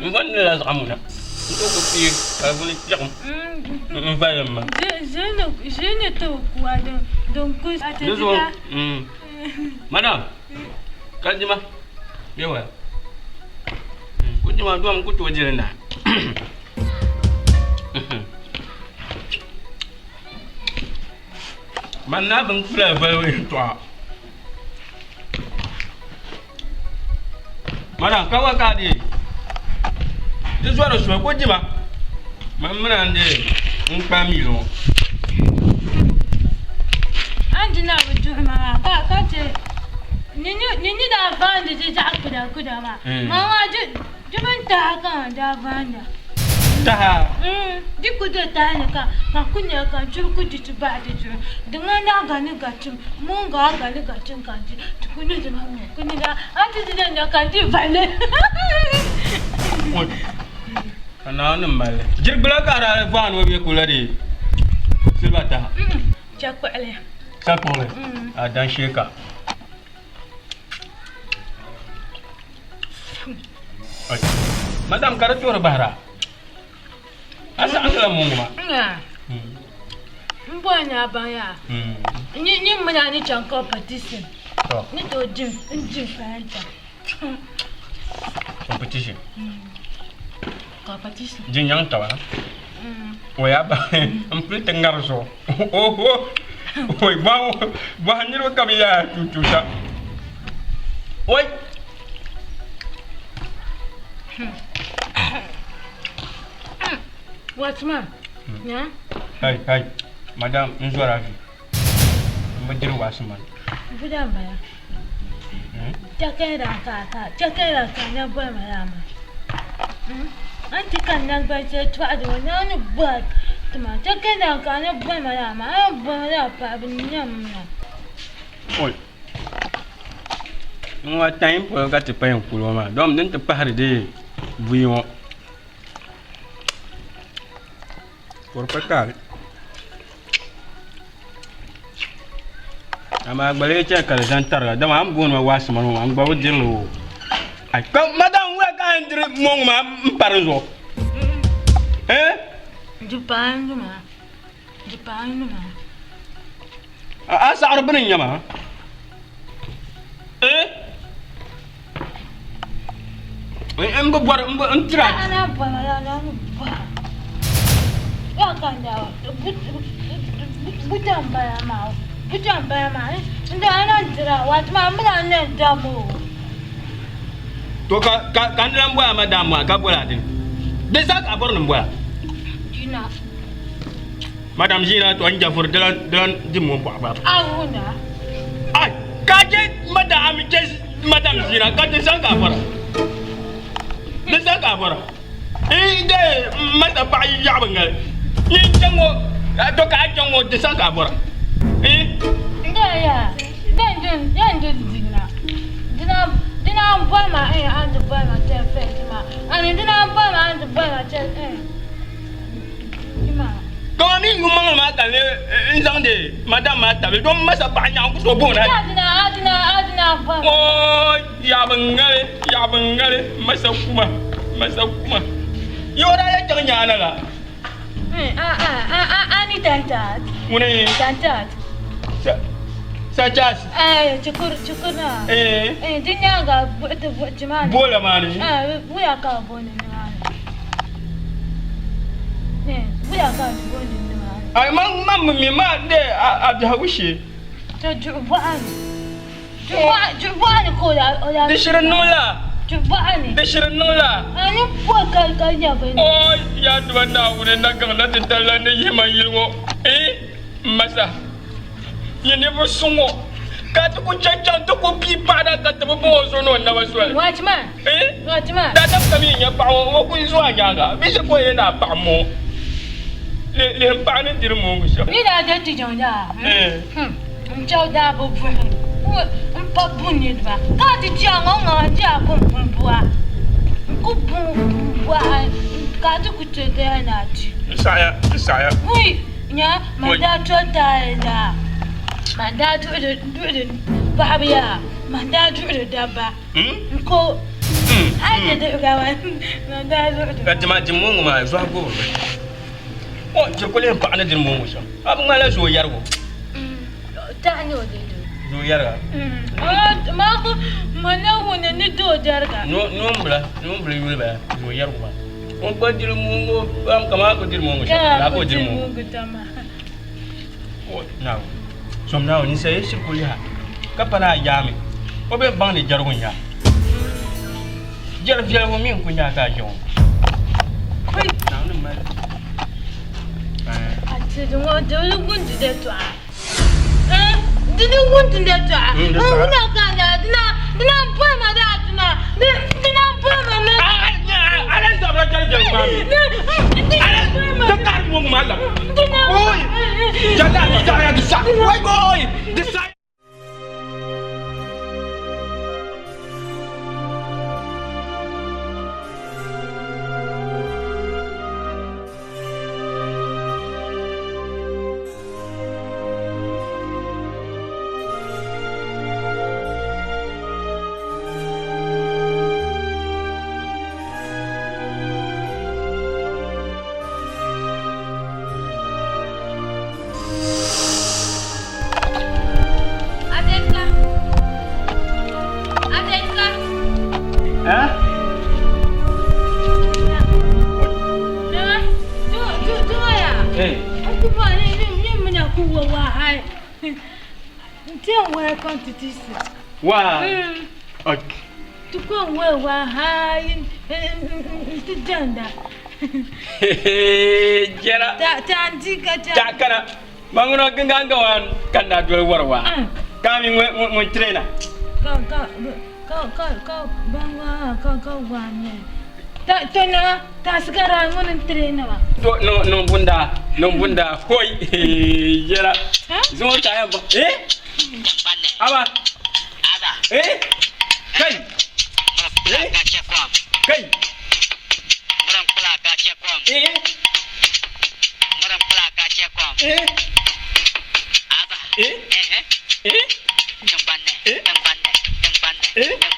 n bɔri ni la zaɣa muna n tooi ku pii ka di kuli kpiɣim n valim ma. Ʒii ni tooi kuwa din ku Di zuɣu madam ka dima bɛ waya ku dima dom ku tooi dili naai. Man naa bin kpila valibu yɛltɔɣa. Madam ka wa ka di di zɔri soli ko dima man mina n de n kpa mii ŋɔ. An di na bi duhi ma maa ka ka che nini daa vaandi di zaɣ kuda kuda maa maa maa di Di mini taha ka n daa vaanda. Taha? Di ku do taha ni ka ka ku nya ka churi ku di ti bahi di zuɣu. Di ŋmanila a gani ka tim, moongu a gani ka tim ka di ti ku ni di ma ŋɔ ku ni daa a ti di nya ka di vali. Ka Naawuni ni mali li. Jirigbila ka a daa vaani o bee ka o la di siliba taha? Chakpuɣili. Chakpuɣili? A dan shee ka. Madam ka di tuɣiri bahira a saɣindila moongu maa. N bɔri ni a baŋ yaa nyin mini a ni chaŋ competition ni tooi dim n dim paranta. Competition? Competition. Di nyaŋ taba o yaa ba n pili ti ŋari zuɣu oho oi bɔhi niriba ka bɛ yaa tuutuuta oi. Watchman, nya? Hai hai madam n zɔra vi n bi diri waasi man. Buda n bala. Chɛkɛra ka ka chɛkɛra ka na boli ma yaa maa. An ti ka nagbani shɛli tɔɣidi ŋɔ naa ni bɔhi ti ma chɛkɛra ka na boli ma yaa maa a ni boli ma yaa paɣa bi nyam na. Oi. N ŋɔ time polo ka ti paya n-kuli ŋɔ maa dom din ti pahiri dee buyi ŋɔ. Ka di pa taali. Amaa gba lee chɛ ka di zani tariga dama a ni booni ma waasi mani ŋɔ maa n gba bi diri li o. Ai ka madam wula ka a yɛn diri mɔŋ maa m pa di zuɣu? Eh? Di paai n numa. Di paai n numa. A saɣiri bini n-nyɛ ma? Eh? N bi bɔri n tira. A na bɔri a na bɔri. Ya ka n daa buta n bala maa buta n bala maa n daa na dira waati maa mi na na dam o. To ka ka ka n lan bɔya madam maa ka bɔla dini di zaa ka a bɔri ni n bɔya. Jina. Madam Zina to n jafuri dilan dilan di mo bɔɣu gba. A wuna. Ai ka je madam ami je madam Zina ka di zaŋ ka bɔra. Di zaŋ ka bɔra. N de mata paɣa yi yaɣi bi ŋali. N chaŋ ŋɔ to ka a chaŋ ŋɔ di zaŋ ka bɔra. N de ya den din den din dina. Dina dina n bɔri ma eh an di bɔri ma ten fɛnti ma. Ani dina n bɔri ma an di bɔri ma ten eh. Kaman mi yuŋ maŋli maa ka n lee zaŋdi madam maa tabili dom masa paɣa nyaɣa n-ku tooi booni a. Oo, yaɣibu ŋali, yaɣibu ŋali, masa kuma, masa kuma. Yi o daa lee chaŋ nyaana la? Ŋuni? Sanchas. Boola maa ni. Wuya ka ti booni nimaani. Ai man man mi mi ma de a biɛhigu shee. To duɣu bɔɣa ni. Duɣu bɔɣa ni ka o daa o daa. Di shiri niŋ la. Duɣu bɔɣa ni. Di shiri niŋ la. A ni bɔri ka ka nya bini. O yaa Duuma Naawuni na gaŋ na titali la ni yihi ma yili ŋɔ. Ee, m ma sa, nyɛ ninvuɣ suŋ ŋɔ, ka ti ku chaŋ chaŋ ti ku pii paɣa daa ka ti bi baŋ o zuɣu ni o naba soli. Watchman! Ee, Watchman! daadam kam yi nya paɣa ŋɔ, o ku zo a nyaaŋa. Bɛ shee ka o yɛn daa paɣi moo. Lihi m paɣa ni diri moongu shɛm. Ni daa je ti jaŋ daa, Ee. n chaw daa bi buhi n pa bu niriba ka ti chɛ a ŋɔ ŋɔ n chɛ a ku bun bua n ku bun bua ka ti ku chɛ daya ni a di. N saɣiya, n saɣiya. Wui nya man daa to taali daa man daa duɣiri duɣiri paɣaba yaa man daa duɣiri dabba n ko a yi ti duɣiga man daa duɣiri. Ka dima di moongu maa zɔhi gubiri mi. O ti kuli yɛn paɣa ni diri moongu shɛm a bi ŋmanila zoo yɛrigu. Tahi ni o di doo. Zoo yɛriga. Maa ku ŋmanila ŋuni ni doo jɛriga. Noombila noombila yuli bala zoo yɛrigu maa. O gba diri moongu pam kamani a ku diri moongu shɛm laa ka o diri moongu. Naawuni zom Naawuni ninsal yi shiri kuli yaha ka pa ni a yaami o bɛ baŋ ni jɛrigu n-nya jɛri viɛligu mi n-ku nya ka a ʒe ŋɔ. Naawuni mali. A tiri ŋɔ dibili gundi da tɔɣa. Dini gundi da tɔɣa. N ka na dina dina bɔri ma daa dina dina bɔri ma na. Ala zabira jɛri viɛligu maa mi. Ala ti kari moongu maa labi. Oi! Jada di saya di sa. Wai boy! Di sa. Adeka. Adeka. Eh? Nana, tu tu tu ya. Eh. Aku ba ni ni ni mina ku wa wa hai. Nti wa quantity si. Wa. Okay. Tu ko wa wa hai. Nti janda. Jɛra. Ta ta ndi ka ta. Ta kana. Maŋuna ginganga wan ka na doli wari waa. Ka mi ŋun trainer. Ka ka ka ka ka ban wa ka ka wa ne. Ta to na ta sigara ŋun n trainer wa. To no no bunda no bunda hoi jɛra. Zuŋɔ ta yan ba. Eh? Aba. Aba. Eh? Kai. Eh? Kai. Eh? Eh? Eh? Eh? Eh? Eh? Eh? Eh?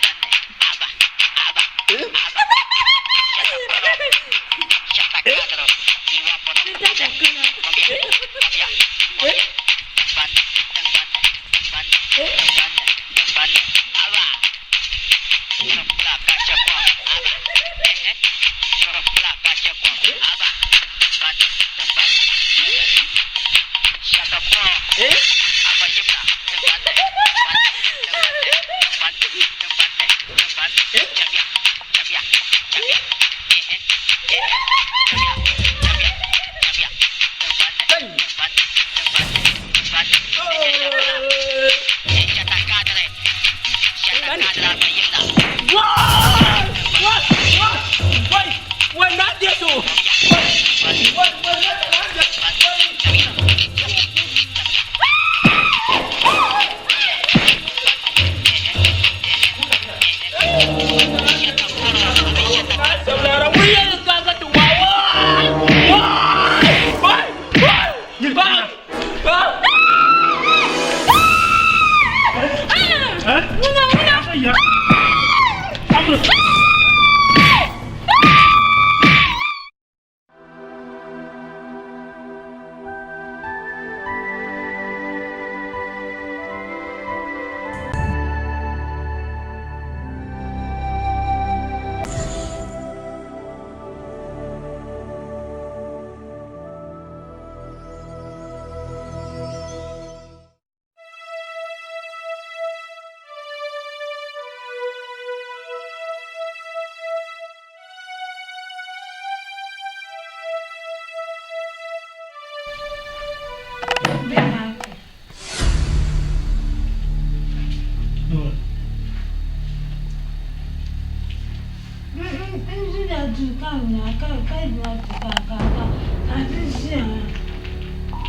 duu ka nya ka ka nya duu ka ka ka ka ti ʒiya maa.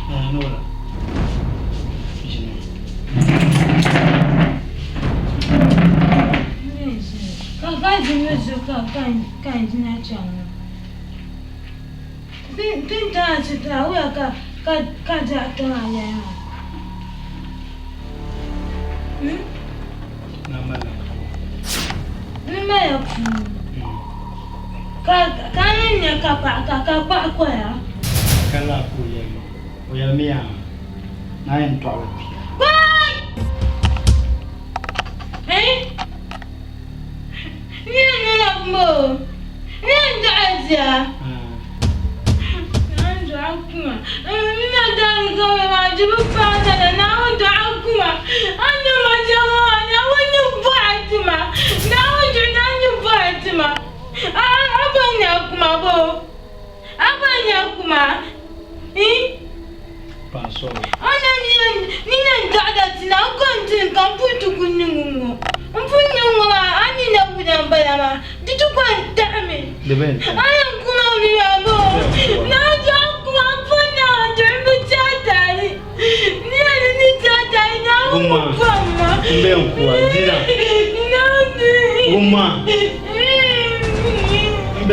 Eh, ni wala. Ʒini. Ka ka ʒini zuɣu ka ka ka n ʒina chaŋ ŋɔ. Tin daa ti daa wuya ka ka ka daa tiŋa yɛli maa. Hmm? Na mali N mali puu. Ka ka ni nya ka paɣa ka ka paɣa koya. Ka laa ka o yɛli o yɛlimi yaa naa yɛn tɔɣila bia. Kpaai! Eh? Ni yɛn niŋla mo. Ni yɛn dɔɣi bia. Naawuni dɔɣi kuma. N na daani ka bɛ maa di bi paai lala. Naawuni dɔɣi kuma. A ni niŋ ma shɛm ŋɔ maa, Naawuni ni bɔhi ti ma. Naawuni dɔɣi Naawuni ni bɔhi ti ma. A a ba nya kuma bo? A ba nya kuma? Ii? Paɣa sɔrɔ. A na ni yɛn ni yɛn dɔɣila ti na, n ko n-dini ka m pun ti ku niŋ ŋ-ŋɔ. M pun niŋ ŋ-ŋɔ maa, a ni na wuna m-bala maa, di ti ko n-taɣimi. Di bi yɛn taɣi. A yɛn ku ma mi maa bɔ? Naa dɔɣi kuma m pun naai dɔɣi m bi chaai taali. N yɛn ni ni chaai taali, Naawuni Wumma, ku bɔm ma. m bi yɛn ku a, dina. Naawuni. Wumma, m bi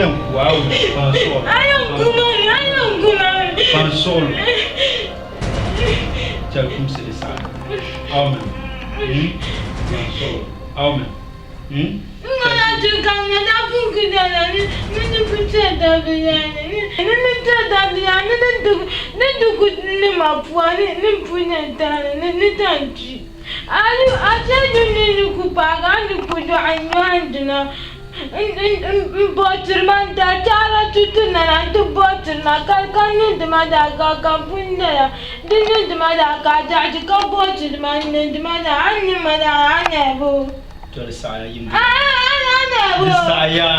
yɛn ku a, wumma, paɣa sɔrɔ. A yɛn ku ma mi, a yɛn ku ma mi. Paɣa sɔrɔ. Chɛli kumsi di saha. Amen. Hmm? Paɣa sɔrɔ. Amen. Hmm? N ti ka n daa pun ku dala ni ni di ku chɛ dabiya ni ni ni chɛ dabiya ni ni di ni di ku ni ma pua ni ni pu nyɛ tani ni ni tan kpi. A yi a chɛ ni ni ni ku paagi a ni ku dɔɣi nyɔhi dina n n n n bɔtiri ma n daa taara tutu na na n ti bɔtiri ma ka ka niŋdi ma daa ka ka n pun nyɛla di niŋdi ma daa ka a daɣiti ka bɔtiri ma n niŋdi ma daa a ni niŋ ma daa a nyɛla boo. To di saɣiya yim di saɣiya.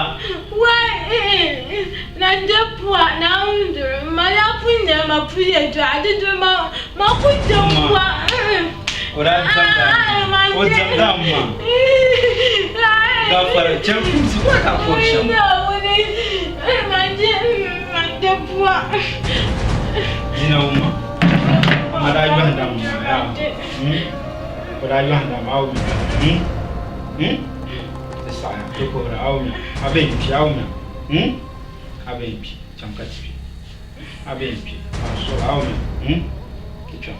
O daa diɛmda o diɛmda ma gafara chɛ kumsi ka ka kɔri shɛm. Dina wuma ma daa yɔhinda ma yaa. O daa yɔhinda ma a wumya hmm hmm di saɣiya di kuhira a wumya a be n-kpi a wumya hmm a be n-kpi chaŋ ka ti kpi a be n-kpi a suhiri a wumya hmm ti kpɛm.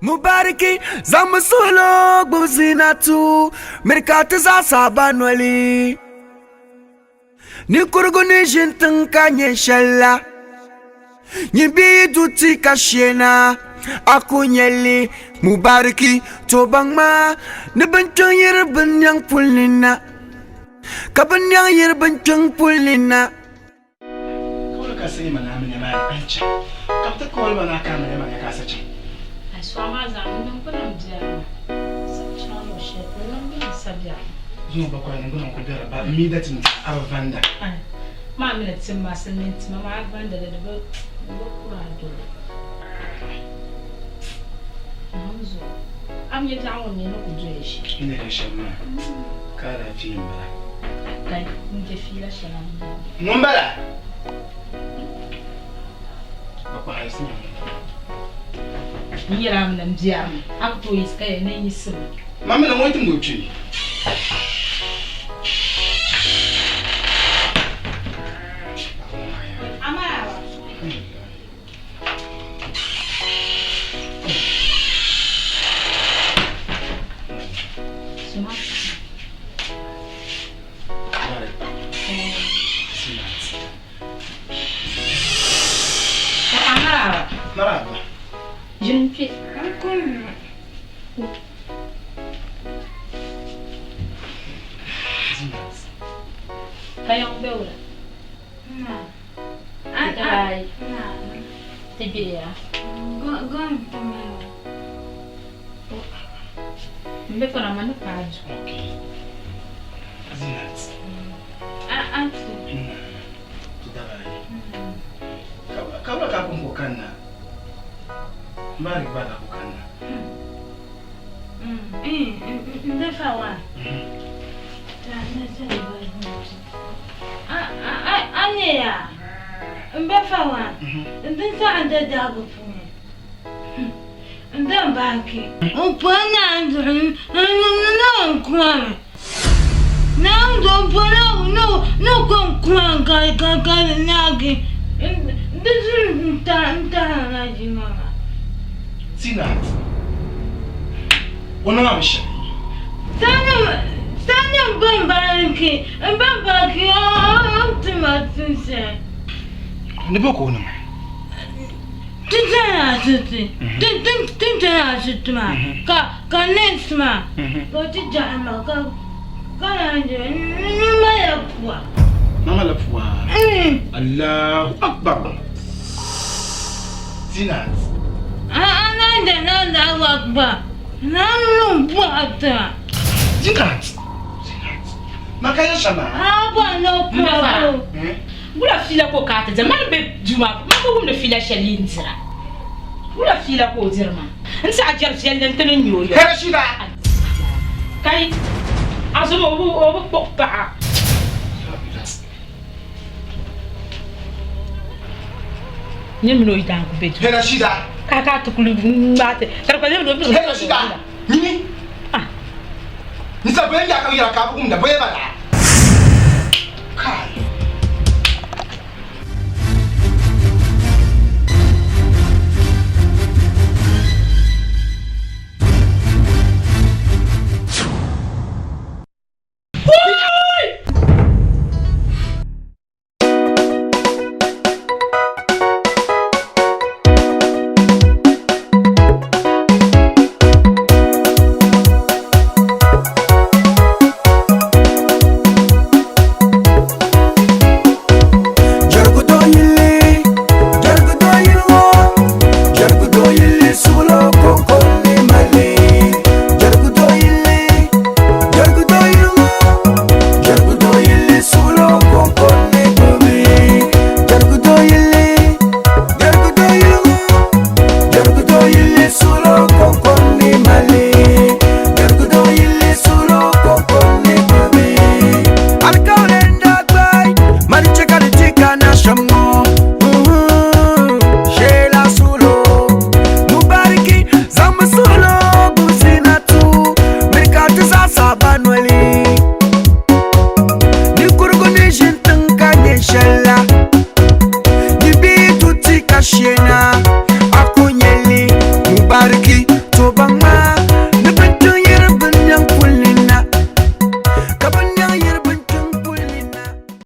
Mubariki zaŋmi suhilo gbubi Zinatu miri ka ti zaa saaba noli. Ninkurigu ni ʒini tiŋ ka nyɛ shɛli la, nyin bi yi du ti ka sheena, a ku nyɛ li. Mubariki to baŋ maa ni binkpiŋ yiri binnɛŋ puli ni na, ka binnɛŋ yiri binkpiŋ puli ni na. Ka ka sayi ma na mi nɛma an chaŋ, ka bɛ ti kooli ma na ka mi nɛma nya ka a sa chaŋ. A sɔɣu maa zaa mi niŋgbuna m-biɛri ma. Sa chaŋ luɣ shɛli polo niŋgbuna n-sa biɛri ma. Zuŋɔ bakɔi niŋgbuna n-kuli biɛri ba, m mi da tim ti a bi vanda. Ai, maa mi ni tim ma silimiin tima maa a vanda li di bi kuri a dolo. Naawuni zuɣu, a mi nyɛ biɛɣu ŋɔ mi ni ku doya ʒi. N ni yɛli shɛm maa, ka a daa fiili m-bala. Kai, n je fiila shɛli a ni yɛli. Ŋun bala? Bɛ kpahi si nya ŋun. N yɛli a mi ni m biɛrimi, a ku tooi yiɣisi ka yɛli ni n yiɣisimi. Ma mi ni ŋun timdi o kpee. Amaa. Maraba. Ʒini kpe. Ka yaŋ be wula? Ti biɛya. M be fara ma ni paai du. Zinat. Ka wula ka a pun ko kanna? Mari gba ka ku kanna. N be fa wa. ya n ba fa maa n din saɣi n da dahigu puuni n da baaki n pɔi naa zuɣu n na n kuma mi naa zuɣu n pɔi na na ko n kuma ka ka ka di naagi di zuɣu n tahi n tahi na ʒi ŋɔ maa. Zinat, o niŋ a mi shɛli? Sani n ba baaki n ba baaki o ti ma tunsɛli. Ni bɔ ka o niŋ? Ti chana asibiti ti chana asibiti maa ka ka nɛsi maa ka o ti jahi ma ka ka naan je n malila pua. Ma malila pua? Allahu akbar. Zinat. A naan je na Allahu akbar naan niŋ pua tiŋa. Zinat. Zinat. Ma ka yɛli shɛm maa. A bɔri ni o pua ko. Wula fiila ka o kana ti dira? Mani be duu maa puuni, man bi wumdi fiila shɛli yi ni dira. Wula fiila ka o diri maa? N saɣi jɛri viɛlli n-ti ni nya o yɔli. Rashida! Kai, a zom o bi kpuɣi paɣa. Nyini mini o yidaan ku be duu. Rashida! Ka ka ti kuli ŋmaai ti ka di kpa nyɛ ni o Hey Rashida! Nyini! Nisa bɔya yaa ka yɛra ka a bi wumda bɔya bala. Kai! Shena.